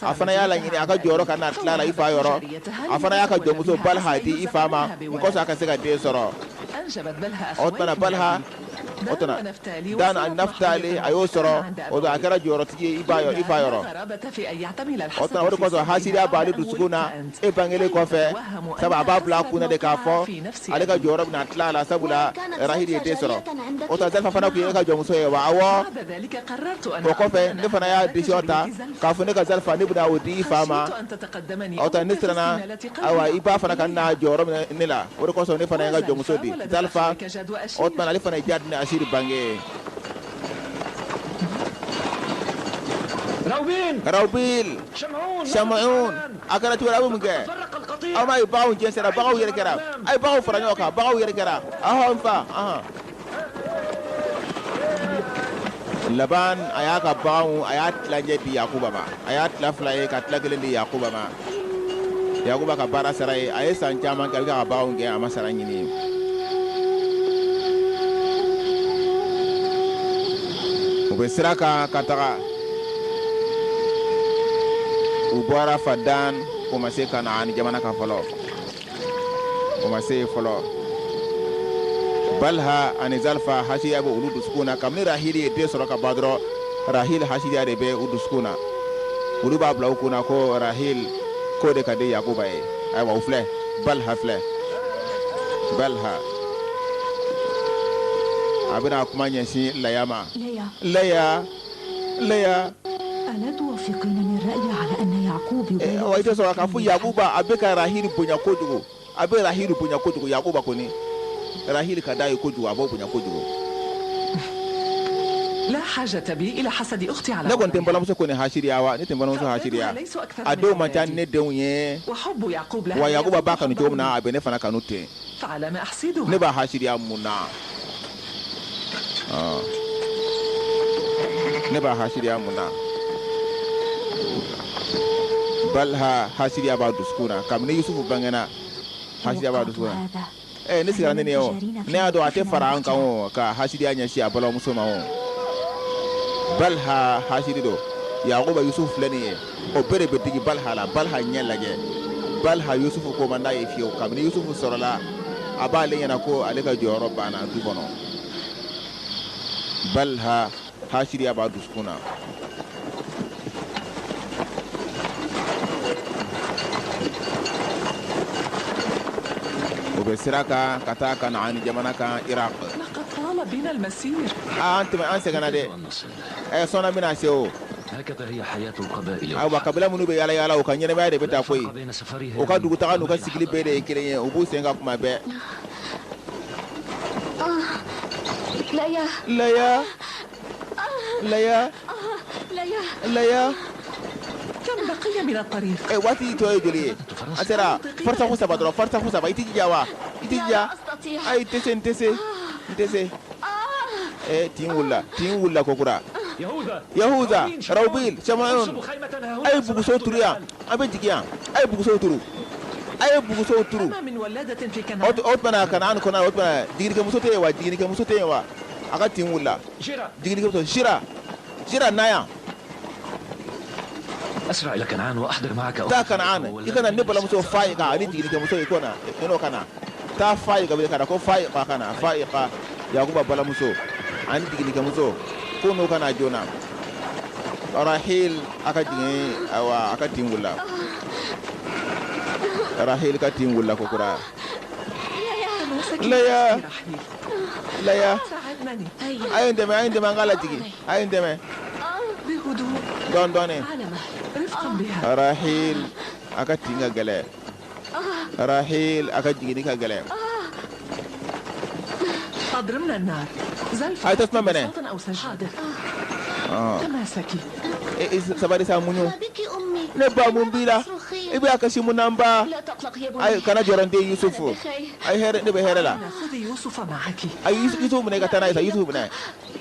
a fana y'a laɲini a ka jɔyɔrɔ ka na tila la i fa yɔrɔ. A fana y'a ka jɔnmuso Balha di i fa ma mun kosɔn a ka se ka den sɔrɔ. O tuma Balha, o tuma Dan ani Naftali, a y'o sɔrɔ. O a kɛra jɔyɔrɔtigi ye i ba i fa yɔrɔ. O tuma o de kosɔn hasiriya b'ale dusukun na e bangelen kɔfɛ, sabu a b'a bila a kun na de k'a fɔ ale ka jɔyɔrɔ bɛna tila a la, sabula Rahili ye den sɔrɔ. O tuma Zalifa fana tun ye e ka jɔnmuso ye wa? Awɔ. O kɔfɛ, ne fana y'a décision ta k'a fɔ ne ka Zalifa, ne bɛna o di i fa ma. O tuma ne siranna, ayiwa, i ba fana ka na jɔyɔrɔ minɛ ne la. O de kosɔn ne fana ye n ka jɔnmuso di Zalifa. O tuma ale fana ye Jad ni Asiri bange. Rawbil, Shamuun, a kɛra cogo di? A bɛ mun kɛ? Aw m'a ye baganw jɛnsɛnna, baganw yɛrɛkɛra. A ye baganw fara ɲɔgɔn kan, baganw yɛrɛkɛra. Ahɔ, n fa, ahan. Laban, a y'a ka baganw, a y'a tilancɛ di Yakuba ma. A y'a tila fila ye ka tila kelen di Yakuba ma. Yakuba ka baara sara ye. A ye san caman kɛ a bɛ ka baganw gɛn, a ma sara ɲini. U bɛ sira kan ka taga. U bɔra Fadan, u ma se Kanaan jamana kan fɔlɔ, u ma se yen fɔlɔ. Balha ani Zalfa hasidiya bɛ olu dusukun na. Kabini Rahili ye den sɔrɔ ka ban dɔrɔn, Rahil hasidiya de bɛ u dusukun na. Olu b'a bila u kun na ko Rahil k'o de ka di Yakuba ye. Ayiwa, u filɛ, Balha filɛ. Balha a bɛna kuma ɲɛsin Laya ma. ليا. Laya, Laya. ألا توافقينني الرأي على أن يعقوب يبالغ Wa i tɛ sɔrɔ k'a fɔ Yakuba a bɛ ka Rahili bonya kojugu, a bɛ Rahili bonya kojugu. Yakuba kɔni, Rahili ka d'a ye kojugu, a b'o bonya kojugu. لا حاجة بي إلى حسد أختي على Ne kɔni tɛ n ولدها. balimamuso kɔni hasiriya wa, ne tɛ n balimamuso hasiriya. A denw man ca ni ne denw ye. وحب يعقوب لها Wa Yakuba b'a يفوق kanu cogo min حبه. na, a bɛ ne fana kanu ten. فعلى ما أحسدها؟ Ne b'a hasiriya mun na? Ɔ, ne b'a hasiriya mun na? Balha hasiriya b'a dusukun na kabini Yusufu bangena, hasidiya b'a توقعت dusukun na. هذا. Ne sigira ne nin ye o, ne y'a dɔn a tɛ fara an kan o, ka hasidiya ɲɛsin a balimamuso ma o. Balha hasidi don. Yakuba Yusufu filɛ nin ye, o bɛɛ de bɛ digi Balha la. Balha ɲɛ lajɛ, Balha Yusufu ko man d'a ye fiyewu. Kabini Yusufu sɔrɔla, a b'ale ɲɛna ko ale ka jɔyɔrɔ banna du kɔnɔ. Balha hasidiya b'a dusukun na. O bɛ sira kan ka taa Kanaani jamana kan, Irak. لقد طال بنا المسير. Aa, an tɛmɛ, an sɛgɛnna dɛ. أن نصل. Sɔnna bɛna se o. هكذا هي حياة القبائل. Ayiwa, kabila minnu bɛ yala yala, u ka ɲɛnamaya de bɛ taa koyi. فرق بين سفرهم U ka dugutaga n'u ka sigili bɛɛ de ye kelen ye, u b'u sen ka kuma bɛɛ. ليا. Laya, Laya. ليا. Laya. كم بقي من الطريق؟ Waati tɔ ye joli ye? An sera farisaku 3 dɔrɔn, farisaku 3. I t'i jija wa? I t'i لا jija? لا أستطيع. Ayi, n tɛ se, n tɛ se, n tɛ se. Tin wulila, tin wulila kokura. يهوذا. Yahuza, Rawbil, Shamayun. انصبوا خيمة هنا. A ye bugusow turu yan, an bɛ jigin yan. A ye bugusow turu, a ye bugusow turu. ما من ولادة في O كنعان. O tuma na Kanaan kɔnɔ, o tuma na jiginikɛmuso tɛ yen wa? Jiginikɛmuso tɛ yen wa? A ka tin wulila. جرى. Jiginikɛmuso, Sira, Sira, na yan. أسرع إلى كنعان وأحضر معك Taa Kanaan, i ka na ne balimamuso Fayiga ani jiginikɛmuso, i ko na i n'o ka na. Taa Fayiga wele ka na, ko Fayiga ka na. Fayiga, Yakuba balimamuso ani jiginikɛmuso, ko n'o ka na joona. Rahil a ka jigin, ayiwa, a ka tin wulila. Rahil ka tin wulila kokura. تماسكي Laya. بأختي رحيل. Laya. ساعدنني. هيا. A ye n dɛmɛ, a ye n dɛmɛ, an k'a lajigin, a ye n dɛmɛ. بهدوء. Dɔɔni dɔɔni. على مهل، رفقا بها. Rahil a ka tin ka gɛlɛ, Rahil a ka jiginni ka gɛlɛ. أضرمنا النار زلفة. هاي تسمع مني. بساط أو سجادة. Ɔn. تماسكي. E, sabali sa, muɲu. ما بك أمي؟ Ne ba, mun b'i la? تصرخين. I bɛ a kasi mun na, n ba? لا تقلق يا بني. Ayi, kana jɔrɔ, n den Yusufu. أنا بخير. Ayi, hɛrɛ, ne bɛ hɛrɛ la. خذي يوسف معك. Ayi, Yusufu minɛ i ka taa n'a ye sa. Yusufu minɛ.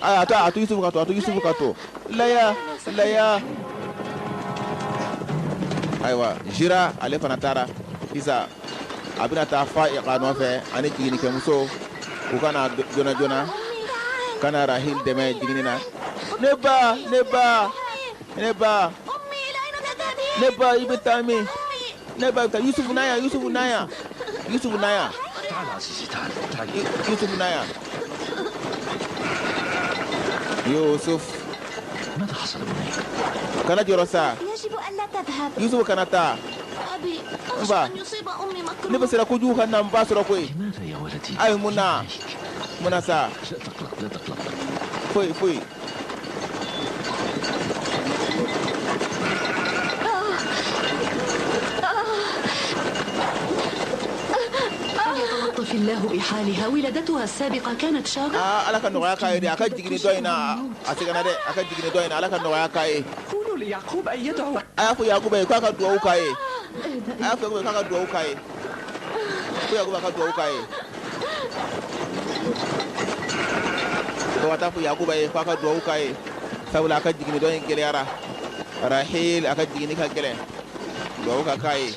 Ayi, a to, a to Yusufu ka to, a to Yusufu ka to. Laya, Laya. Ayiwa, Jira ale fana taara sisan, a bɛna taa fa a nɔfɛ ani jiginnikɛmuso, u ka na joona joona ka na Rahil dɛmɛ jiginni na. Ne ba, ne ba, ne ba. أمي، إلى أين تذهبين؟ Ne ba, i bɛ taa min? Ne ba, i bɛ taa. Yusufu na yan, Yusufu na yan, Yusufu na yan. تعال عزيزي، تعال تعال. Yusufu na yan, Yusuf. ماذا حصل بني؟ Kana jɔrɔ sa. يجب ألا تذهب. Yusufu, kana taa. أبي، N أخشى ba. أن يصيب أمي Ne bɛ مكروه. siran kojugu ka na n ba sɔrɔ koyi. لماذا يا ولدي؟ Ayi, mun na? عليك. Mun na sa? لا تقلق، لا تقلق. Foyi, foyi. فليتلطف الله بحالها، ولادتها السابقة كانت شاقة. Aa, Ala ka nɔgɔya k'a ye dɛ. A ka jiginni dɔ in na, a sɛgɛnna dɛ. A ka jiginni dɔ in na, Ala ka nɔgɔya k'a ye. قولوا ليعقوب أن يدعو. A y'a fɔ Yakuba ye k'a ka duwawu k'a ye. A y'a fɔ Yakuba ye k'a ka duwawu k'a ye, ko Yakuba ka duwawu k'a ye, ko ka taa fɔ Yakuba ye k'a ka duwawu k'a ye, sabula a ka jiginni dɔ in gɛlɛyara. Rahil a ka jiginni ka gɛlɛn, duwawu ka k'a ye.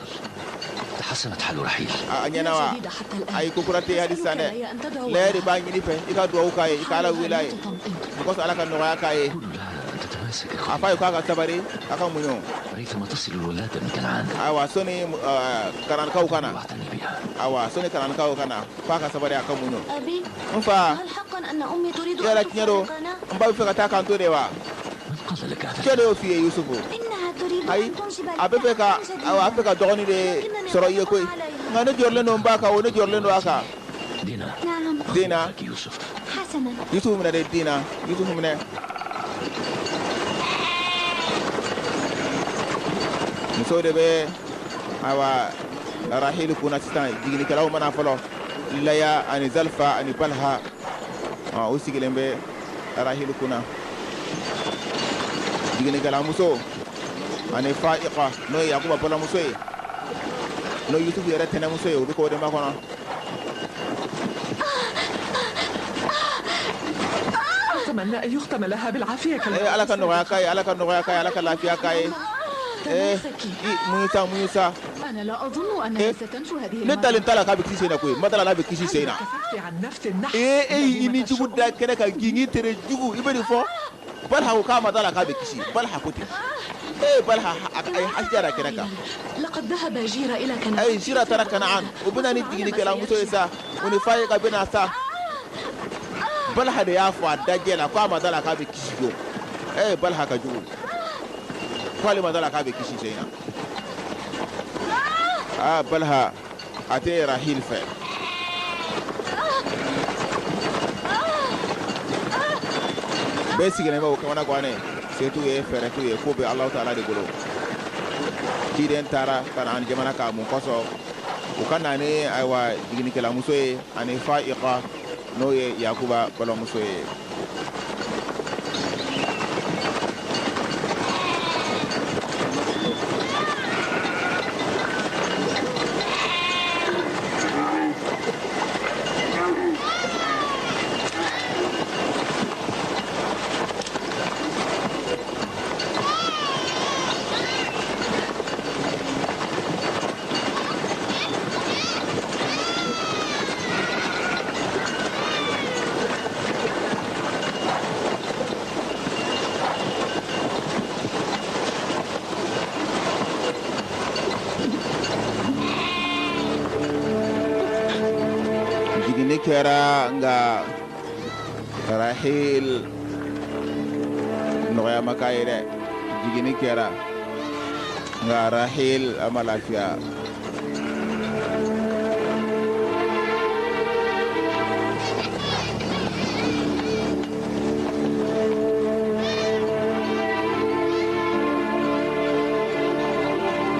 تحسنت حال رحيل. A ɲɛna wa? جديدة حتى الآن. Ayi, ko kura tɛ yen hali sisan dɛ. Laya de b'a ɲini fɛ i ka duwawu k'a ye, i ka Ala wele a ye تطمئن. o kosɔn, Ala ka nɔgɔya k'a ye. قولوا لها أن تتماسك. تماسك A f'a ye k'a ka sabari, a ka muɲu. ريثما تصل الولادة من كنعان. Ayiwa, sɔni Kanankaw ka na. واعتني بها. Ayiwa, sɔni Kanankaw ka na, f'a ka sabari, a ka muɲu. أبي، N fa. هل حقا أن أمي تريد Yala أن tiɲɛ don تفارقنا؟ n ba bɛ fɛ ka taa k'an to de wa? من قال لك هذا؟ Cɛ de y'o f'i ye, Yusufu? إنها تريد Ayi, أن تنجب a bɛ fɛ ka, ayiwa, a bɛ fɛ ka dɔgɔnin de sɔrɔ i ye koyi, nka ne jɔrɔlen don n ba kan o, ne jɔrɔlen don a kan. دينا. نعم. Dina. لك يوسف. حسنا. Yusufu minɛ de, Dina, Yusufu minɛ. Musow de bɛ, ayiwa, Rahili kunna sisan. Jiginnikɛlaw mana fɔlɔ, Laya ani Zalifa ani Balha, u sigilen bɛ Rahili kunna. Jiginnikɛla muso ani Fa'iqa, n'o ye Yakuba balimamuso ye, n'o ye Yusufu yɛrɛ tɛnɛmuso ye, u bɛ k'o de makɔnɔ. أتمنى أن يختم لها بالعافية. Ee, Ala ka nɔgɔya k'a ye, Ala ka nɔgɔya k'a ye, Ala ka lafiya k'a ye. Ee, i muɲu sa, muɲu sa. أنا لا أظن أنها ستنجو هذه Ne المرة. talen t'a la k'a bɛ kisi sen na koyi, ma t'a la n'a bɛ kisi sen na. كففت عن نفس النحس. Ee, e y'i ni jugu da kɛnɛ kan k'i ni tere jugu, i bɛ nin fɔ. Balha ko k'a ma t'a la k'a bɛ kisi. Balha ko ten. Ee, Balha a ye hasidiya da kɛnɛ kan. لقد ذهب جيرا إلى كنعان. Ayi, Sira taara Kanaan, o bɛ na ni jiginnikɛlamuso ye sa, o ni Fayiga bɛ na sa. Balha de y'a fɔ a dajɛ la k'a ma da la k'a bɛ kisi jo. Ee, Balha ka jugu, k'ale ma da la k'a bɛ kisi sen na. Aa, Balha a tɛ Rahil fɛ. Bɛɛ sigilen bɛ o kamana gannen, se t'u ye, fɛɛrɛ t'u ye, ko bɛ Alahu taala de bolo. Ciden taara Kanaan jamana kan mun kosɔn? U ka na ni, ayiwa, jiginnikɛlamuso ye ani Fa'iqa, n'o ye Yakuba balimamuso ye. Jiginni kɛra, nka Rahil nɔgɔya ma k'a ye dɛ. Jiginni kɛra, nka Rahil a ma lafiya.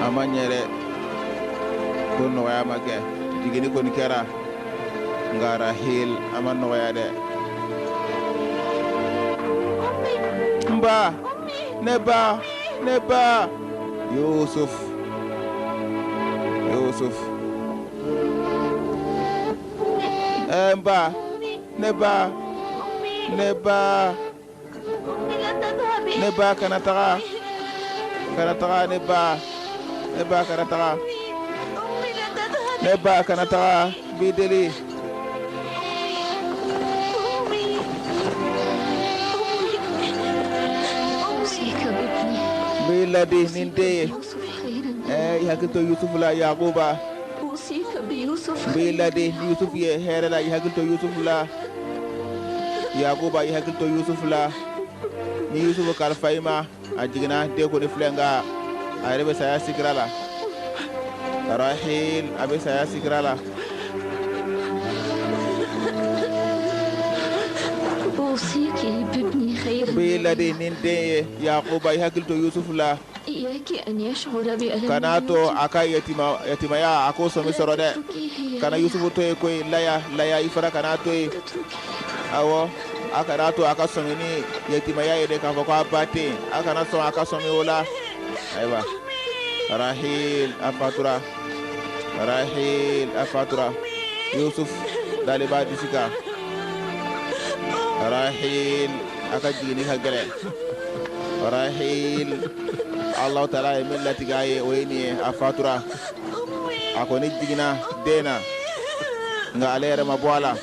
A ma ɲɛ dɛ, ko nɔgɔya ma kɛ. Jiginni kɔni kɛra, nka Rahil a ma nɔgɔya dɛ. N ba, ne ba, ne ba, Yusuf, Yusuf, ɛ n ba, ne ba, ne ba. أمي، لا تذهبي. Ne ba, kana taga, kana taga, ne ba, ne ba, kana taga. أمي، لا تذهبي. Ne ba, kana taga, n b'i deli. أمي، أمي، أوصيك بابني. N b'i ladi ni n den ye. يوسف خيرا. Ɛ, i hakili to Yusufu la, Yakuba. أوصيك بيوسف N b'i خيرا. ladi ni Yusufu ye hɛrɛ la, i hakili to Yusufu la, Yakuba, i hakili to Yusufu la. Ni Yusufu kalifa i ma, a jiginna, den kɔni filɛ, nka a yɛrɛ bɛ saya sikira la. Rahil a bɛ saya sikira la. أوصيك بابني خيرا. N b'i ladi ni n den ye, Yakuba, i hakili to Yusufu la. إياك أن يشعر بألم Kana to الموت. a ka yatima yatimaya, a k'o sɔmi sɔrɔ dɛ. تتركيه يا Kana Yusufu to yen koyi. Laya, Laya, i fana kana to yen. تتركيه. Awɔ, a kana to a ka sɔmi ni yatimaya ye dɛ, k'a fɔ ko a ba tɛ yen. A kana sɔn a ka sɔmi o la. Ayiwa, Rahil a fatura, Rahil a fatura. Yusuf dalen b'a disi kan. Rahil a ka jiginni ka gɛlɛn. Rahil, Alahu taala ye min latigɛ a ye, o ye nin ye. A fatura. A kɔni jiginna den na, nka ale yɛrɛ ma bɔ a la.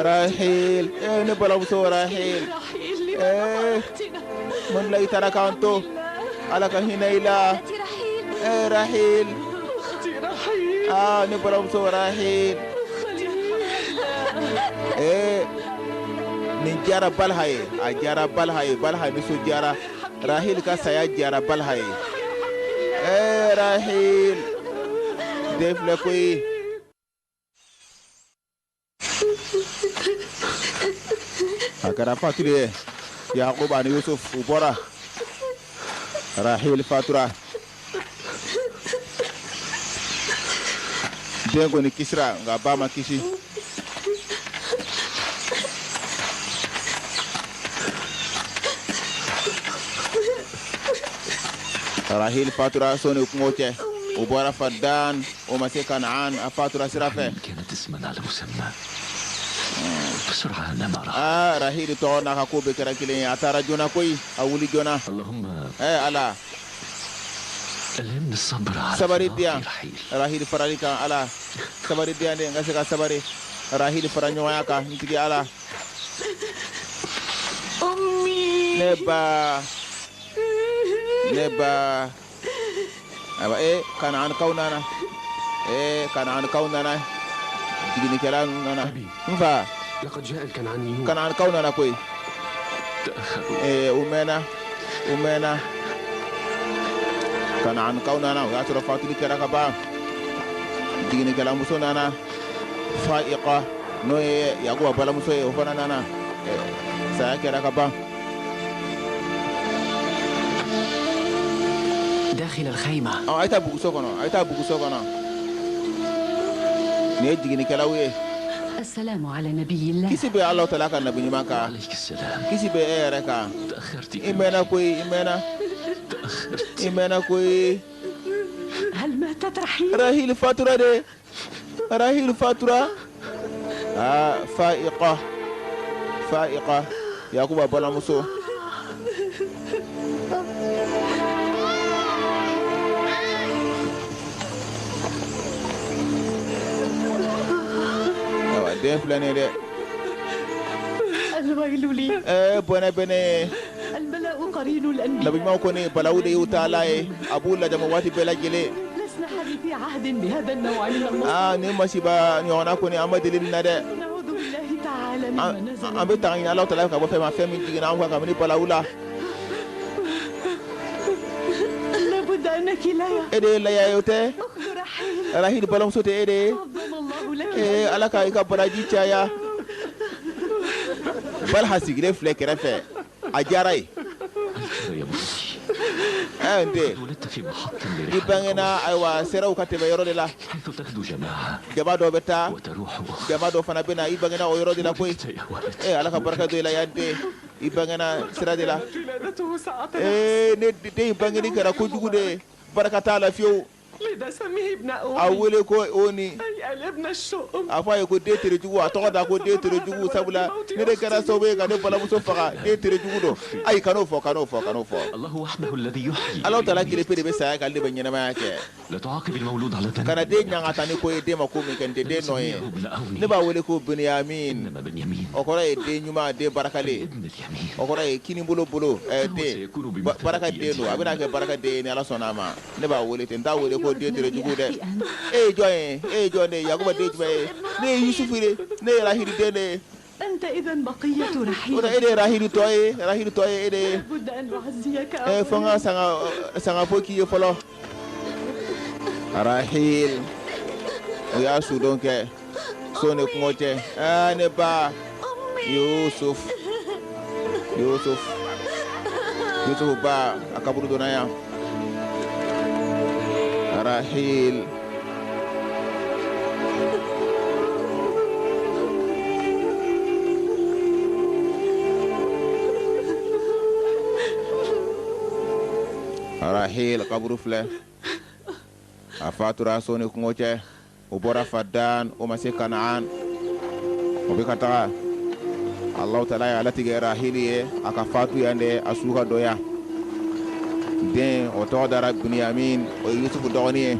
Rahil, ee ne balimamuso Rahil. رحيل، لماذا ee فارقتنا؟ Mun la i taara k'an to? Ala ka hinɛ i la. ابنتي رحيل. Ee Rahil. أختي رحيل. Aa, ne balimamuso Rahil. Ee, nin diyara Balha ye, a diyara Balha ye. Balha nisɔndiyara, Rahil ka saya diyara Balha ye. Ee Rahil den filɛ koyi. A kɛra fatuli ye. Yakuba ani Yusuf u bɔra, Rahil fatura. Den kɔni kisira, nka ba ma kisi. Rahil fatura soni kungo cɛ. U bɔra Fadan, o ma se Kanaan, a fatura sira fɛ. كانت اسما على مسمى، بسرعة نما راح. Aa, Rahil tɔgɔ n'a ka ko bɛɛ kɛra kelen ye. A taara joona koyi, a wuli joona. اللهم Ala, ألهمني الصبر على sabari فراق di yan رحيل. Rahil farali kan. Ala, sabari di yan de, n ka se ka sabari Rahil fara ɲɔgɔnya kan, n tigi Ala. أمي. Ne ba, ne ba. Ayiwa, e Kanaankaw nana, e Kanaankaw nana, jiginnikɛla nana. N fa. لقد جاء الكنعانيون. Kanaankaw nana koyi. تأخروا. Ee, u mɛnna, u mɛnna. Kanaankaw nana, o y'a sɔrɔ fatuli kɛra ka ban. Jiginnikɛla muso nana, Fa'iqa, n'o ye Yakuba balimamuso ye, o fana nana. Saya kɛra ka ban. داخل الخيمة. Ɔ, a ye taa buguso kɔnɔ, a ye taa buguso kɔnɔ. Nin ye jiginnikɛlaw ye. السلام على نبي الله. Kisi bɛ Alahu Taala ka nabi ɲuman kan. عليك السلام. Kisi bɛ e yɛrɛ kan. تأخرت. I mɛnna koyi, i mɛnna, i mɛnna koyi. هل ماتت رحيل؟ Rahil fatura de, Rahil fatura. Aa, Fa'iqa, Fa'iqa, Yakuba balimamuso. Ayiwa, den filɛ nin ye dɛ. الويل لي. Ɛɛ, bɔnɛ bɛ ne ye. البلاء قرين الأنبياء. Nabi ɲumanw kɔni, balawu de y'u taala ye, a b'u lajama waati bɛɛ lajɛlen. لسنا حديثي عهد بهذا النوع من المصائب. Aa, nin masiba ɲɔgɔnna kɔni, an ma deli nin na dɛ. نعوذ بالله تعالى مما An نزل. an bɛ tanga ɲini Alahu Taala fɛ ka bɔ fɛn ma, fɛn min jiginna an kan kabini balawu la. لابد أنك ليا. E de ye Laya ye, o tɛ? أخت رحيل. Rahil balimamuso tɛ e de ye? عظم الله لك. Ee, Ala ka i ka baraji caya. Balha sigilen filɛ kɛrɛfɛ, a diyara ye. هكذا يا بني. Ɛ, n den. قد ولدت في محط I لرحال bangena, ayiwa, seraw ka tɛmɛ yɔrɔ de la. حيث تغدو جماعة Jama dɔ bɛ taa, وتروح أخرى. jama dɔ fana bɛ na. I bangena o yɔrɔ de la koyi. ولدت يا ولد. Ee, Ala ka barika don i la, yan den. I bangena sira de la. كانت ولادته ساعة. Ee, ne den in bangeni kɛra kojugu de ye, barika t'a la fiyewu. لذا سميه ابن A أمي. wele ko o ni. أي الابن الشؤم. A fɔ a ye ko den terejugu. A tɔgɔ da ko den terejugu, sabula ne de kɛra sababu ye ka ne balimamuso faga. Den terejugu don. Ayi, kan'o fɔ, kan'o fɔ, kan'o fɔ. الله وحده الذي يحيي. Ala Taala kelen pe de bɛ saya kɛ, ale de bɛ ɲɛnamaya kɛ. لا تعاقب المولود على ذنب. Kana den ɲangata ni ko ye, den ma ko min kɛ, nin tɛ den nɔ ye. نسميه ابن أوني. Ne b'a wele ko Benyamin. إنما بنيامين. O kɔrɔ ye den ɲuman, den barakalen. ابن اليمين. O kɔrɔ ye kinibolo bolo, ɛ, den baraka den don. A bɛna kɛ baraka den ye ni Ala sɔnna a ma. Ne b'a wele ten, n t'a wele ko den terejugu dɛ. E ye jɔn ye? E ye jɔn de ye? Yakuba den jumɛn ye? Ne ye Yusufu de, ne ye Rahili den de ye. أنت إذا بقية O رحيل. tɛ e de ye Rahili tɔ ye? Rahili tɔ ye e de ye. لابد أن أعزيك. Ɛ, fo n ka sanga sanga fo k'i ye fɔlɔ. Rahil, o y'a sudon kɛ so ni kungo cɛ. Aa, ne ba Yusuf, Yusuf, Yusuf ba, a kaburu donna yan. Rahil. Rahil kaburu filɛ. A fatura so ni kungo cɛ. O bɔra Fadan, o ma se Kanaan, o bɛ ka taga. Alahu Taala ye alatigɛ Rahili ye a ka fatu yan de, a su ka dɔ yan. Den o tɔgɔ dara Bunyamin, o ye Yusufu dɔgɔnin ye.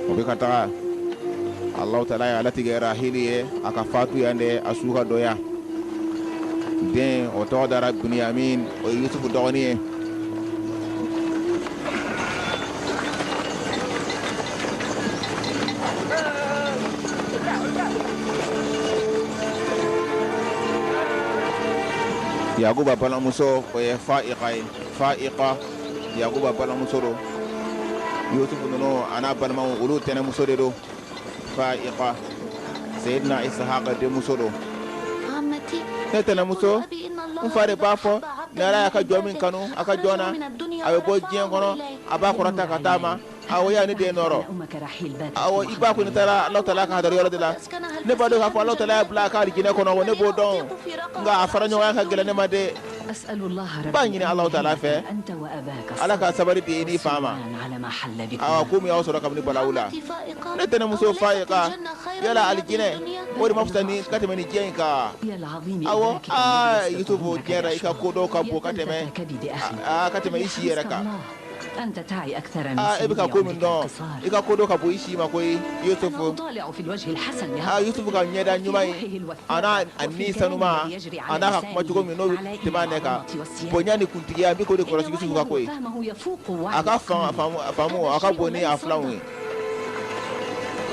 O bɛ ka taga. Alahu taala y'a latigɛ Rahili ye a ka fatu yan de, a su ka don yan. Den o tɔgɔ dara Bunyamin, o ye Yusufu dɔgɔnin ye. Yakuba balimamuso o ye Fa'iqa ye. Fa'iqa Yakuba balimamuso don. Yusufu ninnu a n'a balimaw olu tɛnɛmuso de don. Fa'iqa Seyidina Isahaka denmuso don. Ne tɛnɛmuso, n fa de b'a fɔ ni Ala y'a ka jɔn min kanu a ka jɔn na, a bɛ bɔ diɲɛ kɔnɔ a b'a kɔrɔta ka taa ma. Awɔ, ya ne den nɔrɔ. Awɔ, i ba kɔni taara Alahu taala ka hadara yɔrɔ de la. Ne b'a dɔn k'a fɔ Alahu taala y'a bila a ka alijinɛ kɔnɔ, wa ne b'o dɔn. Nka a fara ɲɔgɔnya ka gɛlɛn ne ma dɛ. N b'a ɲini Alahu taala fɛ, Ala ka sabali di i n'i fa ma. Awa, ko min y'aw sɔrɔ kabini balawu la. Ne tɛnɛmuso Fa'iqa, yala alijinɛ o de ma fisa ni ka tɛmɛ ni diɲɛ in kan? Awɔ, aa Yusufu, diɲɛ la i ka ko dɔw ka bon ka tɛmɛ ka tɛmɛ i si yɛrɛ kan. Aa, e bɛ ka ko min dɔn, i ka ko dɔ ka bon i si ma koyi Yusufu. Aa, Yusufu ka ɲɛda ɲuman ye, a n'a a ni sanuma, a n'a ka kuma cogo min n'o bɛ tɛmɛ a nɛ kan, bonya ni kuntigiya, n bɛ k'o de kɔlɔsi Yusufu ka ko ye. A ka faamu a ka bon ni a filanw ye.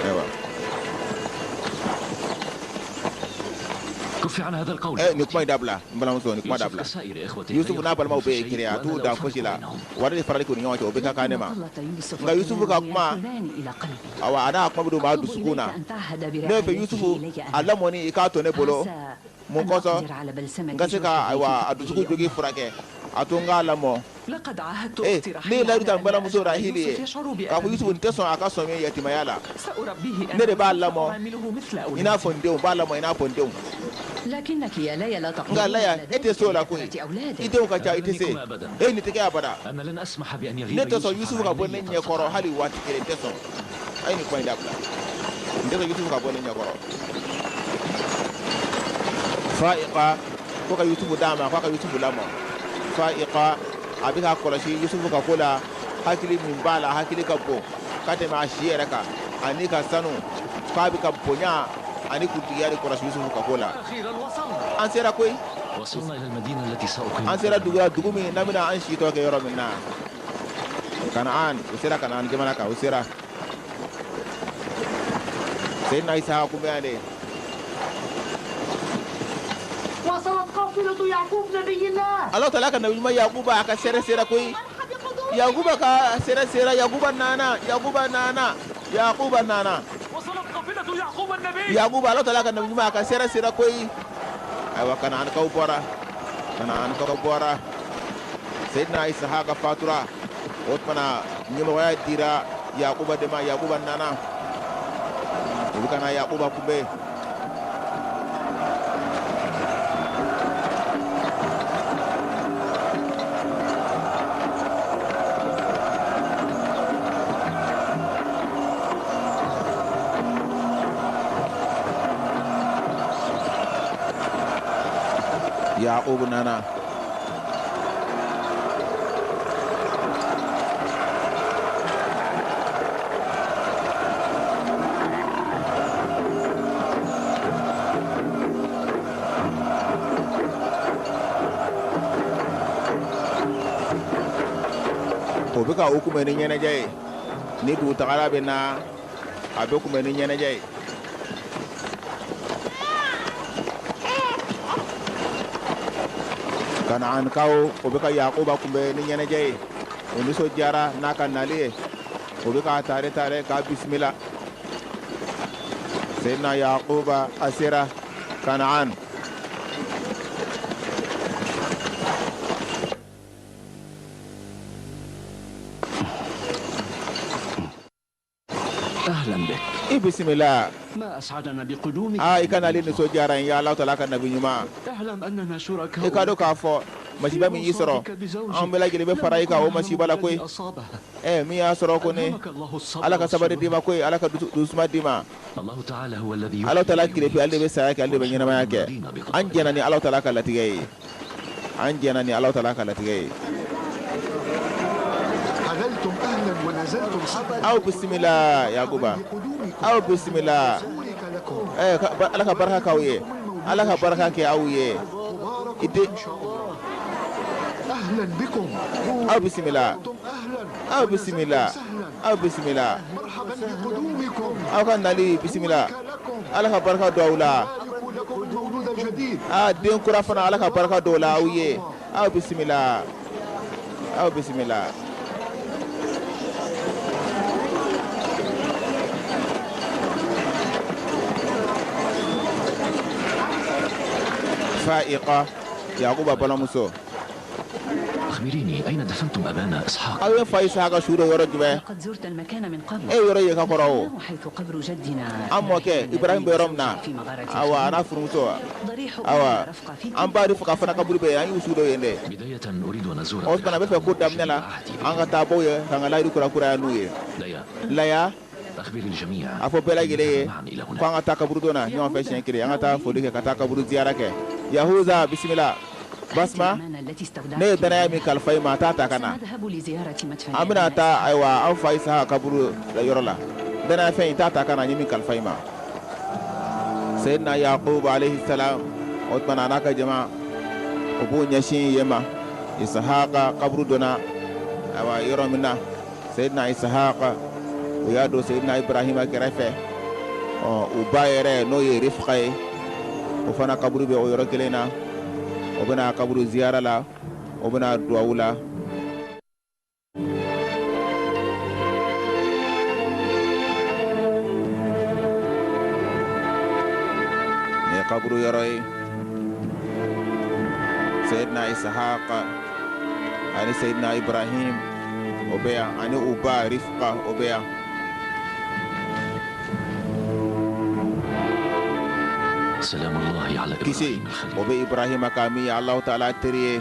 Ayiwa. Nin kuma in dabila, n balimamuso, nin kuma dabila. Yusufu n'a balimaw bɛɛ ye kelen ye, a t'u dan fosi la. Wari de farali k'u ni ɲɔgɔn cɛ, o bɛ ka kan ne ma. Nka Yusufu ka kuma, awa, a n'a kuma bɛ don maa dusukun na. Ne bɛ fɛ Yusufu a lamɔni i k'a to ne bolo. Mun kosɔn n ka se ka, ayiwa, a dusukun jogi furakɛ, a to n k'a lamɔ. Ne ye layidu ta n balimamuso Rahili ye k'a fɔ Yusufu n tɛ sɔn a ka sɔmi yatimaya la. Ne de b'a lamɔ i n'a fɔ n denw, n b'a lamɔ i n'a fɔ n denw. Nka Laya, e tɛ se o la koyi. I denw ka ca, i tɛ se. E nin tɛ kɛ abada. Ne tɛ sɔn Yusufu ka bɔ ne ɲɛ kɔrɔ hali waati kelen, n tɛ sɔn. A ye nin kuma in dabila. N tɛ sɔn Yusufu ka bɔ ne ɲɛ kɔrɔ. Fa'iqa ko ka Yusufu d'a ma, k'a ka Yusufu lamɔ. Fa'iqa a bɛ k'a kɔlɔsi Yusufu ka ko la, hakili min b'a la, hakili ka bon ka tɛmɛ a si yɛrɛ kan, ani ka sanu, k'a bɛ ka bonya ani kuntigiya de kɔlɔsi Yusufu ka ko la. An sera koyi. An sera dugu la, dugu min n'an bɛna an si tɔ kɛ yɔrɔ min na. Kanaan, u sera Kanaan jamana kan, u sera. Seyidina Isaka kun bɛ yan de. Ala taala ka nabi ɲuman Yakuba a ka sɛrɛ sera koyi. Yakuba ka sɛrɛ sera, Yakuba nana, Yakuba nana, Yakuba nana. Yakuba, Ala taala ka nabi ɲuman a ka sɛrɛ sera koyi. Ayiwa, Kanaankaw bɔra, Kanaankaw bɔra. Seyidina Isaka fatura. O tuma na ɲɛmɔgɔya dira Yakuba de ma. Yakuba nana. U bɛ ka na Yakuba kunbɛn. Yakubu nana. O bɛ ka o kunbɛn ni ɲɛnajɛ ye. Ni dugutagala bɛ na, a bɛ kunbɛn ni ɲɛnajɛ ye. Kanaankaw o bɛ ka Yakuba kunbɛn ni ɲɛnajɛ ye. O nisɔndiyara n'a ka nali ye. O bɛ k'a tare tare k'a bisimila. Seyidina Yakuba a sera Kanaan. أهلا بك. I bisimila. ما أسعدنا بقدومك. Aa, i ka nali nisɔndiyara n ye, Alahu taala ka nabi ɲuman. اعلم أننا شركاء I ka dɔn k'a fɔ masiba min y'i sɔrɔ, an bɛɛ lajɛlen bɛ fara i kan o masiba la koyi. Ɛ, min y'a sɔrɔ ko ne, Ala ka sabali d'i ma koyi, Ala ka dusuma d'i ma. الله تعالى هو الذي Alahu taala tile pe, ale de bɛ saya kɛ, ale de bɛ ɲɛnamaya kɛ. An jɛnna ni Alahu taala ka latigɛ ye. An jɛnna ni Alahu taala ka latigɛ ye. حللتم أهل Aw bisimila Yakuba, aw bisimila. Ala ka barika k'aw ye, Ala ka barika kɛ aw ye. Aw bisimila, aw bisimila, aw bisimila. Aw ka nali bisimila. Ala ka barika don aw la. Aa, den kura fana, Ala ka barika don o la aw ye. Aw bisimila, aw bisimila. Fa'iqa, Yakuba balimamuso. أخبريني أين دفنتم أبانا إسحاق؟ Aw ye fa Isaka su don yɔrɔ jumɛn? لقد زرت المكان من قبل. E ye yɔrɔ ye ka kɔrɔ o. حيث قبر جدنا An mɔkɛ Ibrahim bɛ yɔrɔ min na. في مغارة Awa, a n'a furumuso. ضريح Awa, رفقة في an ba Rifqa fana kaburu bɛ yen, an y'u su don yen dɛ. بداية أريد أن أزور O tuma na, n bɛ fɛ ko daminɛ la, an ka taa bɔ ye k'an ka layidu kura kuraya n'u ye. ليا، Laya, أخبر الجميع a fɔ bɛɛ lajɛlen ye معا إلى ko an ka taa kaburudon na ɲɔgɔn fɛ siɲɛ kelen, an ka taa foli kɛ, ka taa kaburu ziyara kɛ. Yahuza, bisimila. Basma, الأمانة التي ne ye استودعتك danaya min kalifa i ma, a t'a ta ka na. سنذهب لزيارة مدفن An bɛna taa, ayiwa, an fa Isaka kaburu yɔrɔ la. Danaya fɛn in, t'a ta ka na, n ye min kalifa i ma. Seyidina Yakub alayhi salam, o tuma na, a n'a ka jama, o b'o ɲɛsin yen ma, Isahaka kaburu donna, ayiwa, yɔrɔ min na Seyidina Isahaka, o y'a don Seyidina Ibrahima kɛrɛfɛ. Ɔ, u ba yɛrɛ, n'o ye Rifqa ye, o fana kaburu bɛ o yɔrɔ kelen na. O bɛna kaburu ziyara la, o bɛna duwawu la. Nin ye kaburu yɔrɔ ye. Seyidina Isahaka ani Seyidina Ibrahim, o bɛ yan, ani u ba Rifqa, o bɛ yan. سلام الله على Kisi إبراهيم الخليل. o bɛ Ibrahima kan, min ye Alahu Taala teri ye.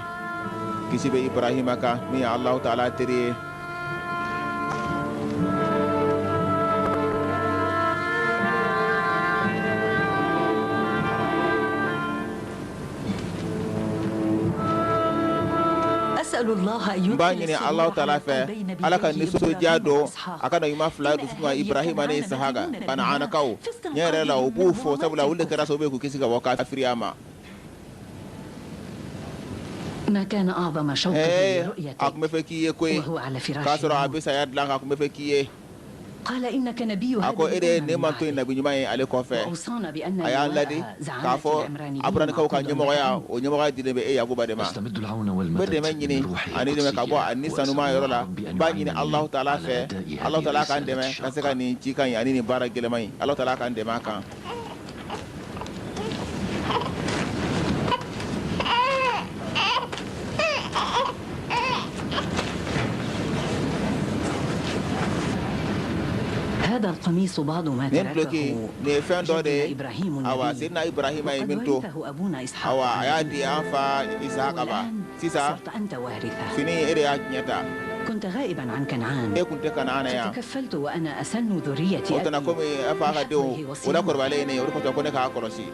Kisi bɛ Ibrahima kan, min ye Alahu Taala teri ye. أسأل الله أن N b'a يدخل ɲini Alahu السرور Taala على fɛ, قلبي Ala ka نبييه nisɔndiya إبراهيم don وإسحاق. a ka na ɲuman fila dusukun kan, Ibrahima ni Isahaka. Kanaanakaw, tiɲɛ yɛrɛ la, u b'u fo, sabula olu de kɛra sababu ye k'u kisi ka bɔ kafiriya ma. ما كان أعظم شوقه A لرؤيتك tun bɛ fɛ k'i ye koyi. وهو على فراش K'a sɔrɔ a الموت. bɛ saya dilan kan, a tun bɛ fɛ k'i ye. قال إنك نبي A ko هذه e de ye الأمة ne من manto ye بعده. nabi ɲuman ye ale kɔfɛ. وأوصانا بأن A y'an ladi لواء k'a زعامة fɔ العمرانيين Aburanikaw ka معقود ɲɛmɔgɔya, لك. o ɲɛmɔgɔya dilen bɛ e Yakuba de ma. أستمد العون N bɛ والمدد dɛmɛ من ɲini روحه ani dɛmɛ ka bɔ القدسية a ni وأسأل sanuma yɔrɔ الله la. ربي N أن b'a ɲini يعينني Alahu Taala على fɛ, أداء Alahu هذه Taala k'an الرسالة dɛmɛ ka se ka الشاقة. nin cikan in ani nin baara gɛlɛman in, Alahu Taala k'an dɛmɛ a kan. هذا القميص بعض ما Nin duloki تركه nin ye fɛn dɔ de جدنا ye, إبراهيم awa, النبي، Seyidina Ibrahima ye وقد min to, ورثه أبونا إسحاق awa, a y'a النبي. di an fa Isahaka ma. والآن Sisan صرت أنت وارثه. fini, e de y'a tiɲɛ ta. كنت غائبا عن كنعان، E kun tɛ Kanaana yan. فتكفلت وأنا أسن ذرية O tana أبي komi a fa ka denw o la kɔrɔbalen ye ne ye, o de kosɔn ko ne k'a kɔlɔsi.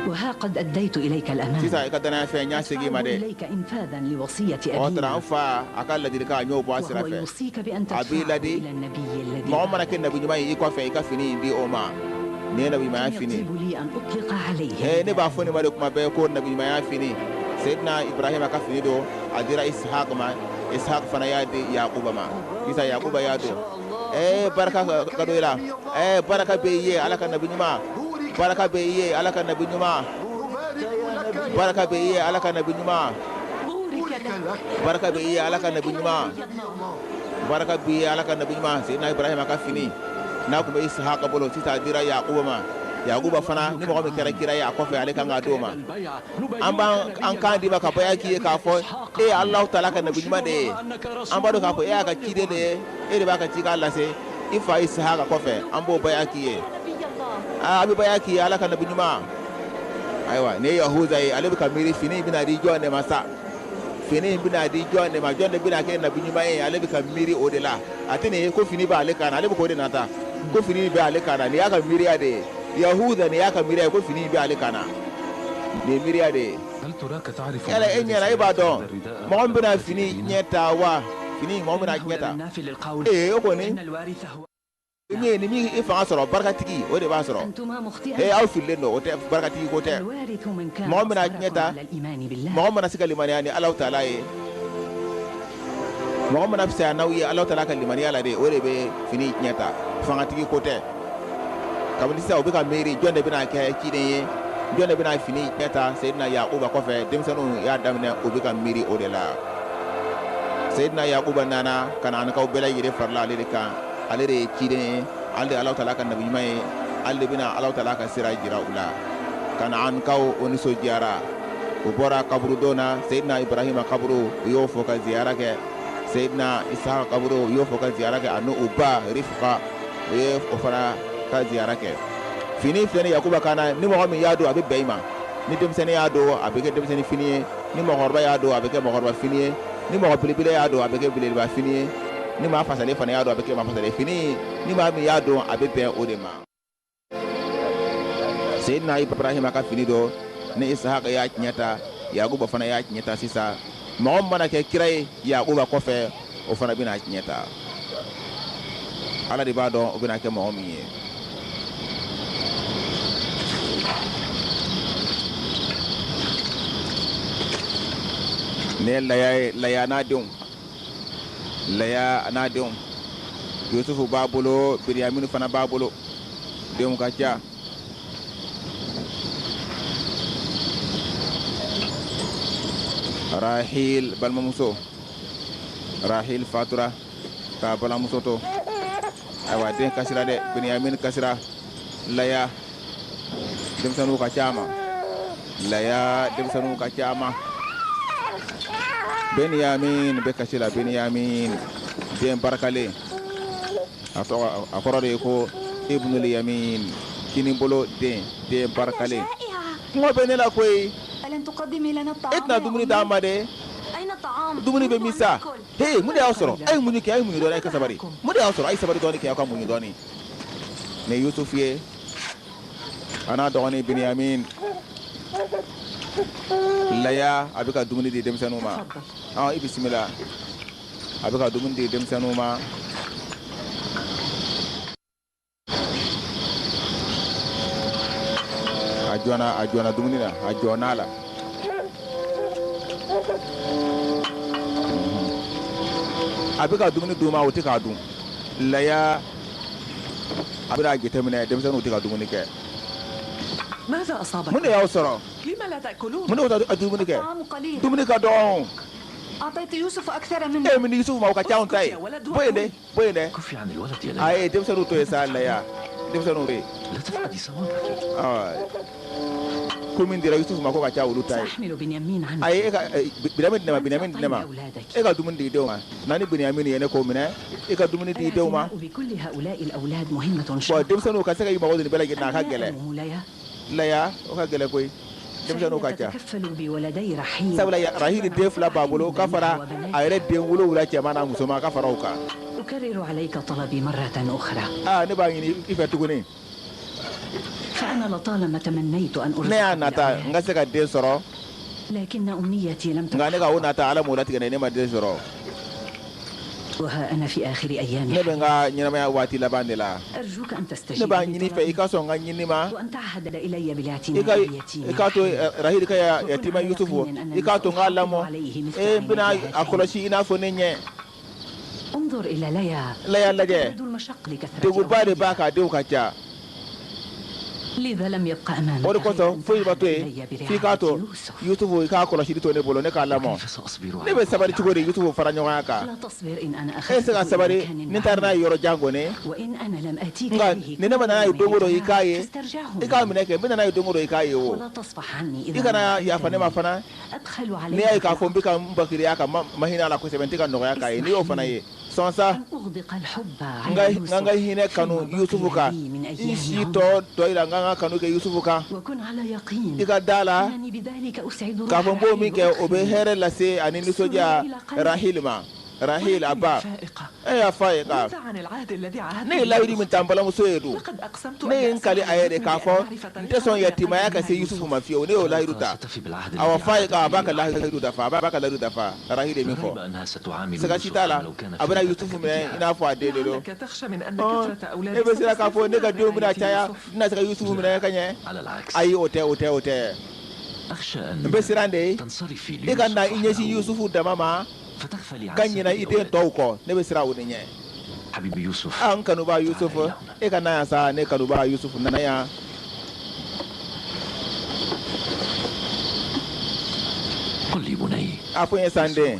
وها قد أديت إليك الأمانة. Sisan i ka danaya fɛn, n y'a segin i ma أدفعه dɛ. إليك إنفاذا لوصية O tana, أبينا، an fa a ka ladilikan, a y'o bɔ a sira وهو fɛ. يوصيك بأن A b'i تدفعه ladi, إلى النبي الذي mɔgɔ mana kɛ بعدك. nabi ɲuman ye i kɔfɛ, i ka fini in di o ma. Nin ye nabi ɲumanya كم fini. يطيب لي أن أطلق عليه Ne b'a fɔ nin ma de kuma bɛɛ ko nabi ɲumanya fini. Seyidina Ibrahima ka fini don, a dira Ishaq ma, Ishaq fana y'a di Yakuba ma. Sisan Yakuba y'a don. Baraka ka don i la. Baraka bɛ i ye, Ala ka nabi ɲuman. Baraka bɛ i ye, Ala ka nabi ɲuman. Baraka bɛ i ye, Ala ka nabi ɲuman. Baraka bɛ i ye, Ala ka nabi ɲuman. Baraka b'i ye, Ala ka nabi ɲuman. Seyidina Ibrahima ka fini n'a tun bɛ Isahaka bolo, sisan a dira Yakuba ma. Yakuba fana, ni mɔgɔ min kɛra kira ye a kɔfɛ, ale kan k'a d'o ma. An b'an an kan d'i ma ka baya k'i ye k'a fɔ e ye Alahu Taala ka nabi ɲuman de ye. An b'a dɔn k'a fɔ e y'a ka ciden de ye, e de b'a ka cikan lase i fa Isahaka kɔfɛ. An b'o baya k'i ye. Aa, a bɛ baya k'i ye, Ala ka nabi ɲuman. Ayiwa, nin ye Yahuza ye, ale bɛ ka miiri fini in bɛna di jɔn de ma sa? Fini in bɛna di jɔn de ma? Jɔn de bɛna kɛ nabi ɲuman ye? Ale bɛ ka miiri o de la. A tɛ nin ye ko fini b'ale kan na, ale bɛ k'o de nata ko fini bɛ ale kan na. Nin y'a ka miiriya de ye, Yahuza, nin y'a ka miiriya ye ko fini bɛ ale kan na. Nin ye miiriya de ye. هل تراك تعرف Yala ما e الذي ɲɛna, e b'a سيأخذ dɔn هذا الرداء mɔgɔ min bɛna قبل fini تأتينا؟ ɲɛ ta wa? Fini mɔgɔ bɛna tiɲɛ ta. Ee, o kɔni min ye ni min i fanga sɔrɔ, barikatigi, o de b'a sɔrɔ. Ee, aw fililen don, o tɛ, barikatigi ko tɛ. Mɔgɔ bɛna tiɲɛ ta, mɔgɔ mana se ka limaniya ni Alahu taala ye, mɔgɔ mana fisaya n'aw ye Alahu taala ka limaniya la de, o de bɛ fini tiɲɛ ta. Fangatigi ko tɛ. Kabini sisan u bɛ ka miiri jɔn de bɛna kɛ ciden ye, jɔn de bɛna fini tiɲɛ ta Seyidina Yakuba kɔfɛ. Denmisɛnninw y'a daminɛ, u bɛ ka miiri o de la. Seyidina Yakuba nana Kanaankaw bɛɛ lajɛlen farala ale de kan. Ale de ye ciden ye, ale de ye Alahu taala ka nabi ɲuman ye, ale de bɛna Alahu taala ka sira jira u la. Kanaankaw, o nisɔndiyara, u bɔra kaburudon na. Seyidina Ibrahima kaburu, u y'o fɔ ka ziyara kɛ. Seyidina Isaka kaburu, u y'o fɔ ka ziyara kɛ, ani u ba Rifka, u ye o fana ka ziyara kɛ. Fini filɛ ni Yakuba kan na, ni mɔgɔ min y'a don, a bɛ bɛn i ma. Ni denmisɛnnin y'a don, a bɛ kɛ denmisɛnnin fini ye. Ni mɔgɔkɔrɔba y'a don, a bɛ kɛ mɔgɔkɔrɔba fini ye. Ni mɔgɔ belebele y'a don, a bɛ kɛ belebeleba fini ye. Ni maa fasalen fana y'a don, a bɛ kɛ maa fasalen fini. Ni maa min y'a don, a bɛ bɛn o de ma. Seyidina Ibrahima ka fini don ni Isahaka y'a tiɲɛ ta, Yakuba fana y'a tiɲɛ ta. Sisan mɔgɔ min mana kɛ kira ye Yakuba kɔfɛ, o fana bɛna tiɲɛ ta. Ala de b'a dɔn o bɛna kɛ mɔgɔ min ye. Ne ye Laya ye. Laya n'a denw, Laya n'a denw, Yusufu b'a bolo, Binyaminu fana b'a bolo, denw ka ca. Rahil balimamuso, Rahil fatura k'a balimamuso to. Ayiwa, den kasira dɛ, Binyamin kasira. Laya denmisɛnninw ka ca ma, Laya denmisɛnninw ka ca ma. Benyamin bɛ kasi la. Benyamin den barakalen, a tɔgɔ, a kɔrɔ de ye ko Ibnul Yamin, kinibolo den, den barakalen. Kɔngɔ bɛ ne la koyi. E tɛna dumuni d'an ma de? Dumuni bɛ min sa? He, mun de y'aw sɔrɔ? A ye muɲu kɛ, a ye muɲu dɔɔni, a ye ka sabali. Mun de y'aw sɔrɔ? A ye sabali dɔɔni kɛ, aw ka muɲu dɔɔni. Ni Yusufu ye, a n'a dɔgɔnin Benyamin. Laya, a bɛ ka dumuni di denmisɛnninw ma. Ɔ, i bisimila. A bɛ ka dumuni di denmisɛnninw ma. A jɔnna, a jɔnna dumuni na, a jɔnna a la. A bɛ ka dumuni d'u ma, u tɛ k'a dun. Laya, a bɛna a jateminɛ, denmisɛnninw tɛ ka dumuni kɛ. Mun de y'aw sɔrɔ? Mun de y'aw dumuni kɛ? Dumuni ka dɔgɔn. E min Yusufu ma, o ka ca anw ta ye. Bɔ yen dɛ, bɔ yen dɛ. A ye denmisɛnninw to yen sa. Laya, denmisɛnninw to yen. Ko min dira Yusufu ma, ko ka ca olu ta ye. A ye e ka Binyamin di ne ma, Binyamin di ne ma. E ka dumuni di denw ma. Na ni Binyamin ye, ne k'o minɛ. E ka dumuni di denw ma. Bon, denmisɛnninw ka se ka i mago don nin bɛɛ lajɛlen na, a ka gɛlɛn. Laya, o ka gɛlɛn koyi, denmisɛnninw ka ca. Sabula Rahili den fila b'a bolo, ka fara a yɛrɛ den 7 cɛman n'a musoman, ka fara o kan. Aa, ne b'a ɲini i fɛ tuguni. Ne y'a nata n ka se ka den sɔrɔ, nka ne ka o nata, Ala m'o latigɛ ne, ne ma den sɔrɔ. Ne bɛ n ka ɲɛnamaya waati laban de la. Ne b'a ɲini fɛ, i ka sɔn n ka ɲini ma, i k'a to Rahili ka yatima Yusufu, i k'a to n k'a lamɔ. E, n bɛna a kɔlɔsi i n'a fɔ ne ɲɛ. Laya lajɛ, degunba de b'a kan, denw ka ca. O de kosɔn foyi ma to yen f'i k'a to Yusufu, i k'a kɔlɔsili to ne bolo, ne k'a lamɔ. Ne bɛ sabali cogo di Yusufu fara ɲɔgɔnya kan? E se ka sabali ni taara n'a ye yɔrɔ jan kɔni. Nka ni ne ma nana ye don o don i k'a ye, i k'a minɛ kɛ, n bɛ nana ye don o don i k'a ye o. I kana yafa ne ma fana n'i y'a ye k'a fɔ n bɛ ka n bakiriya ka ma hinɛ a la kosɛbɛ, n tɛ ka nɔgɔya k'a ye. N'i y'o fana ye, sɔn sa n ka hinɛ kanu Yusufu kan n si tɔ dɔ la, n ka kanu kɛ Yusufu kan. I ka da la k'a fɔ n b'o min kɛ, o bɛ hɛrɛ lase ani nisɔndiya Rahili ma. Rahil a ba e y'a fɔ a ye ka ne ye layidu min ta n balimamuso ye dun, ne ye n kali a ye de k'a fɔ n tɛ sɔn yatimaya ka se Yusufu ma fiyewu, ne y'o layidu ta. Awɔ, Fayiqa a b'a ka layidu dafa, a b'a ka layidu dafa. Rahil ye min fɔ, siga si t'a la, a bɛna Yusufu minɛ i n'a fɔ a den de don. E bɛ siran k'a fɔ ne ka denw bɛna caya, n tɛna se ka Yusufu minɛ ka ɲɛ. Ayi, o tɛ, o tɛ, o tɛ. N bɛ siran de i ka na i ɲɛsin Yusufu dama ma ka ɲinɛ i den tɔw kɔ, ne bɛ siran o de ɲɛ. An kanuba Yusufu, e ka na yan sa, ne kanuba Yusufu, na yan. A fɔ n ye san den.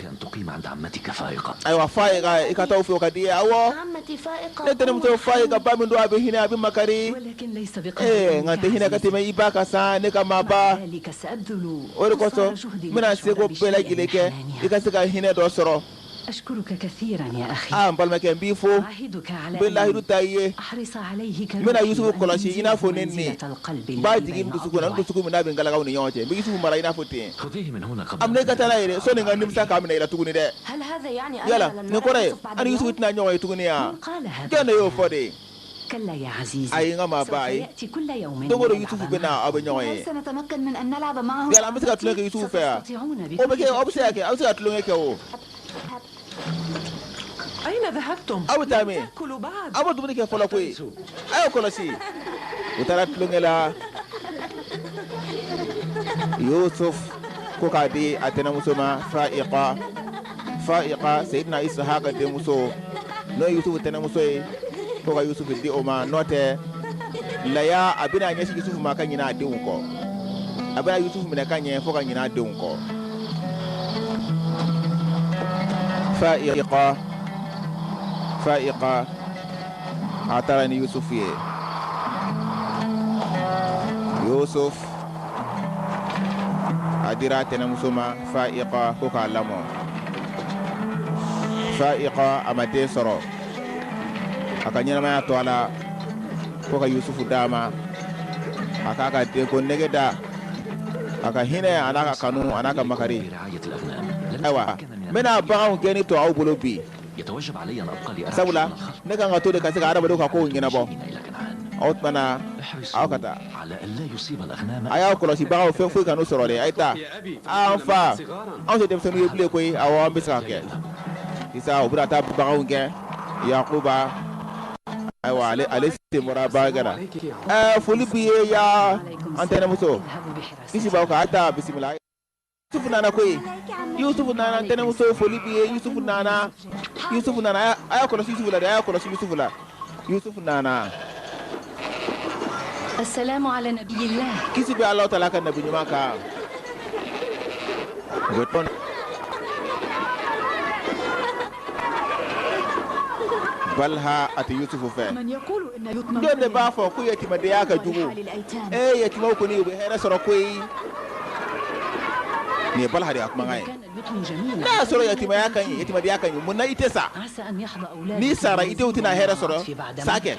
Ayiwa, Fayiqa, i ka taa o fɛ, o ka di i ye. Awɔ, ne tɛnɛmuso Fayiqa ba min don, a bɛ hinɛ, a bɛ makari. Ee, nka n tɛ hinɛ ka tɛmɛ i ba kan sa, ne ka maaba. O de kosɔn n bɛna seko bɛɛ lajɛlen kɛ i ka se ka hinɛ dɔ sɔrɔ. Aa, n balimakɛ, n b'i fo, n bɛ lahidu ta i ye, n bɛna Yusufu kɔlɔsi i n'a fɔ ne ni n b'a jigin n dusukun na, n dusukun min n'a bɛ n galakaw ni ɲɔgɔn cɛ, n bɛ Yusufu mara i n'a fɔ ten. A minɛ i ka taa n'a ye dɛ, sɔnni n ka nimisa k'a minɛ i la tuguni dɛ. Yala nin kɔrɔ ye an ni Yusufu tɛna ɲɔgɔn ye tuguni yan? Jɔn de y'o fɔ de? Ayi, n ka maaba, ayi, don o don Yusufu bɛ na, aw bɛ ɲɔgɔn ye. Yala an bɛ se ka tulonkɛ kɛ Yusufu fɛ yan? O bɛ kɛ, aw bɛ se ka kɛ, aw bɛ se ka tulonkɛ kɛ o. Aw bɛ taa min? Aw ma dumuni kɛ fɔlɔ koyi. A y'aw kɔlɔsi. U taara tulonkɛ la. Yusuf ko k'a di a tɛnɛmuso ma, Fayiqa, Fayiqa, Seyidina Isahaka denmuso, n'o ye Yusufu tɛnɛmuso ye, ko ka Yusufu di o ma. N'o tɛ, Laya a bɛna ɲɛsin Yusufu ma ka ɲinɛ a denw kɔ. A bɛna Yusufu minɛ ka ɲɛ fo ka ɲinɛ a denw kɔ. Fayiqa, Fayiqa a taara ni Yusufu ye. Yusuf a dira a tɛnɛmuso ma, Fayiqa, ko k'a lamɔ. Fayiqa a ma den sɔrɔ a ka ɲɛnamaya to a la, ko ka Yusufu d'a ma, a k'a ka denko nege da, a ka hinɛ a n'a ka kanu a n'a ka makari. Ayiwa, n bɛna baganw gɛnni to aw bolo bi, sabula ne kan ka to de ka se ka hadamadenw ka kow ɲɛnabɔ. Aw tuma na, aw ka taa, a y'aw kɔlɔsi baganw, fɛn foyi kan'u sɔrɔ dɛ. A ye taa. An fa, anw tɛ denmisɛnninw ye bilen koyi. Awɔ, an bɛ se ka kɛ sisan. U bɛna taa baganw gɛn. Yakuba, ayiwa, ale sen bɔra bagangɛn na. Ɛɛ, foli b'i ye ya an tɛnɛmuso, kisi b'aw kan. A taa, bisimila. Yusufu nana koyi, Yusufu nana. N tɛnɛmuso, foli b'i ye. Yusufu nana, Yusufu nana. A y'a kɔlɔsi Yusufu la dɛ, a y'a kɔlɔsi Yusufu la. Yusufu nana. Kisi bɛ Alahu taala ka nabi ɲuman kan. U bɛ tɔn Balha a tɛ Yusufu fɛ. Jɔn de b'a fɔ ko yatimadenya ka jugu? Ee, yatimaw kɔni, u bɛ hɛrɛ sɔrɔ koyi. Nin ye Balha de ka kumakan ye. N'a y'a sɔrɔ yatimaya ka ɲi, yatimadenya ka ɲi, mun na i tɛ sa? N'i sara, i denw tɛna hɛrɛ sɔrɔ sa kɛ.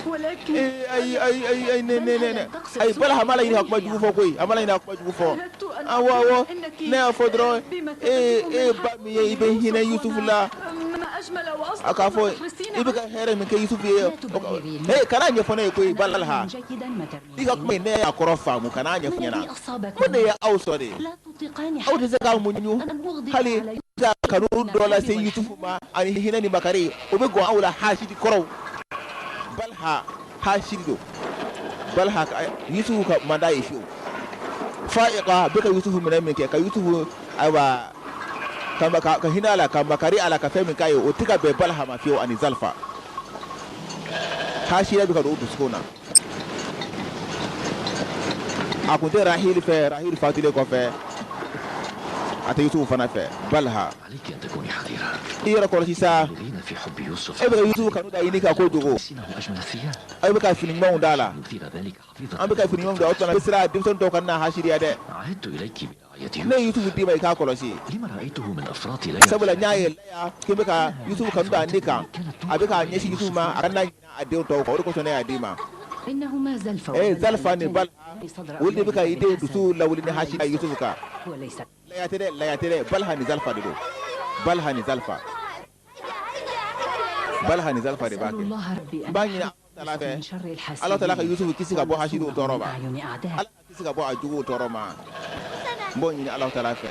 Ee, ayi, ayi, ayi, ayi, ne ne ne ne ayi, Balha ma laɲini ka kuma jugu fɔ koyi, a ma laɲini ka kuma jugu fɔ. Awɔ, awɔ, ne y'a fɔ dɔrɔn, ee, e ba min ye, i bɛ hinɛ Yusufu la. A k'a fɔ i bɛ ka hɛrɛ min kɛ Yusufu ye, ee, kana ɲɛfɔ ne ye koyi. Balha, i ka kuma in, ne y'a kɔrɔ faamu, kana ɲɛfɔ ɲɛna. Mun de ye aw sɔrɔ de? Aw tɛ se k'aw muɲu hali ka kanu dɔ lase Yusufu ma ani hinɛ ni makari, o bɛ gɔn aw la. Hasidi kɔrɔw, Balha hasidi don. Balha, Yusufu ka man d'a ye fiyewu. Fayiqa bɛ ka Yusufu minɛ min kɛ, ka Yusufu, ayiwa, ka hinɛ a la, ka makari a la, ka fɛn min k'a ye, o tɛ ka bɛn Balha ma fiyewu ani Zalifa. Hasidiya bɛ ka don u dusukun na. A kun tɛ Rahili fɛ. Rahili fatulen kɔfɛ, a tɛ Yusufu fana fɛ. Balha, i yɛrɛ kɔlɔsi sa. E bɛ ka Yusufu kanu da ɲini ka kojugu. E bɛ ka fini ɲumanw d'a la, an bɛ ka fini ɲumanw da o tuma na, siran denmisɛnnin tɔw kana hasidiya dɛ. Ne ye Yusufu d'i ma, i k'a kɔlɔsi, sabula n y'a ye Laya k'i bɛ ka Yusufu kanu da ne kan, a bɛ k'a ɲɛsin Yusufu ma, a kana ɲinɛ a denw tɔw kɔ. O de kosɔn ne y'a d'i ma. Ee, Zalifa ni Balha, olu de bɛ ka i denw dusu lawuli ni hasidiya Yusufu kan. Laya tɛ dɛ, Laya tɛ dɛ, Balha ni Zalifa de don. Balha ni Zalfa, Balha ni Zalfa de b'a أسأل kɛ. الله ربي N أن b'a ɲini Ala fɛ, من شر Ala taala ka الحاسدين Yusufu kisi ka bɔ hasidiw tɔɔrɔ من ma. أعين أعدائه. Ala ka kisi ka bɔ a juguw tɔɔrɔ ma. N b'o ɲini Ala taala fɛ.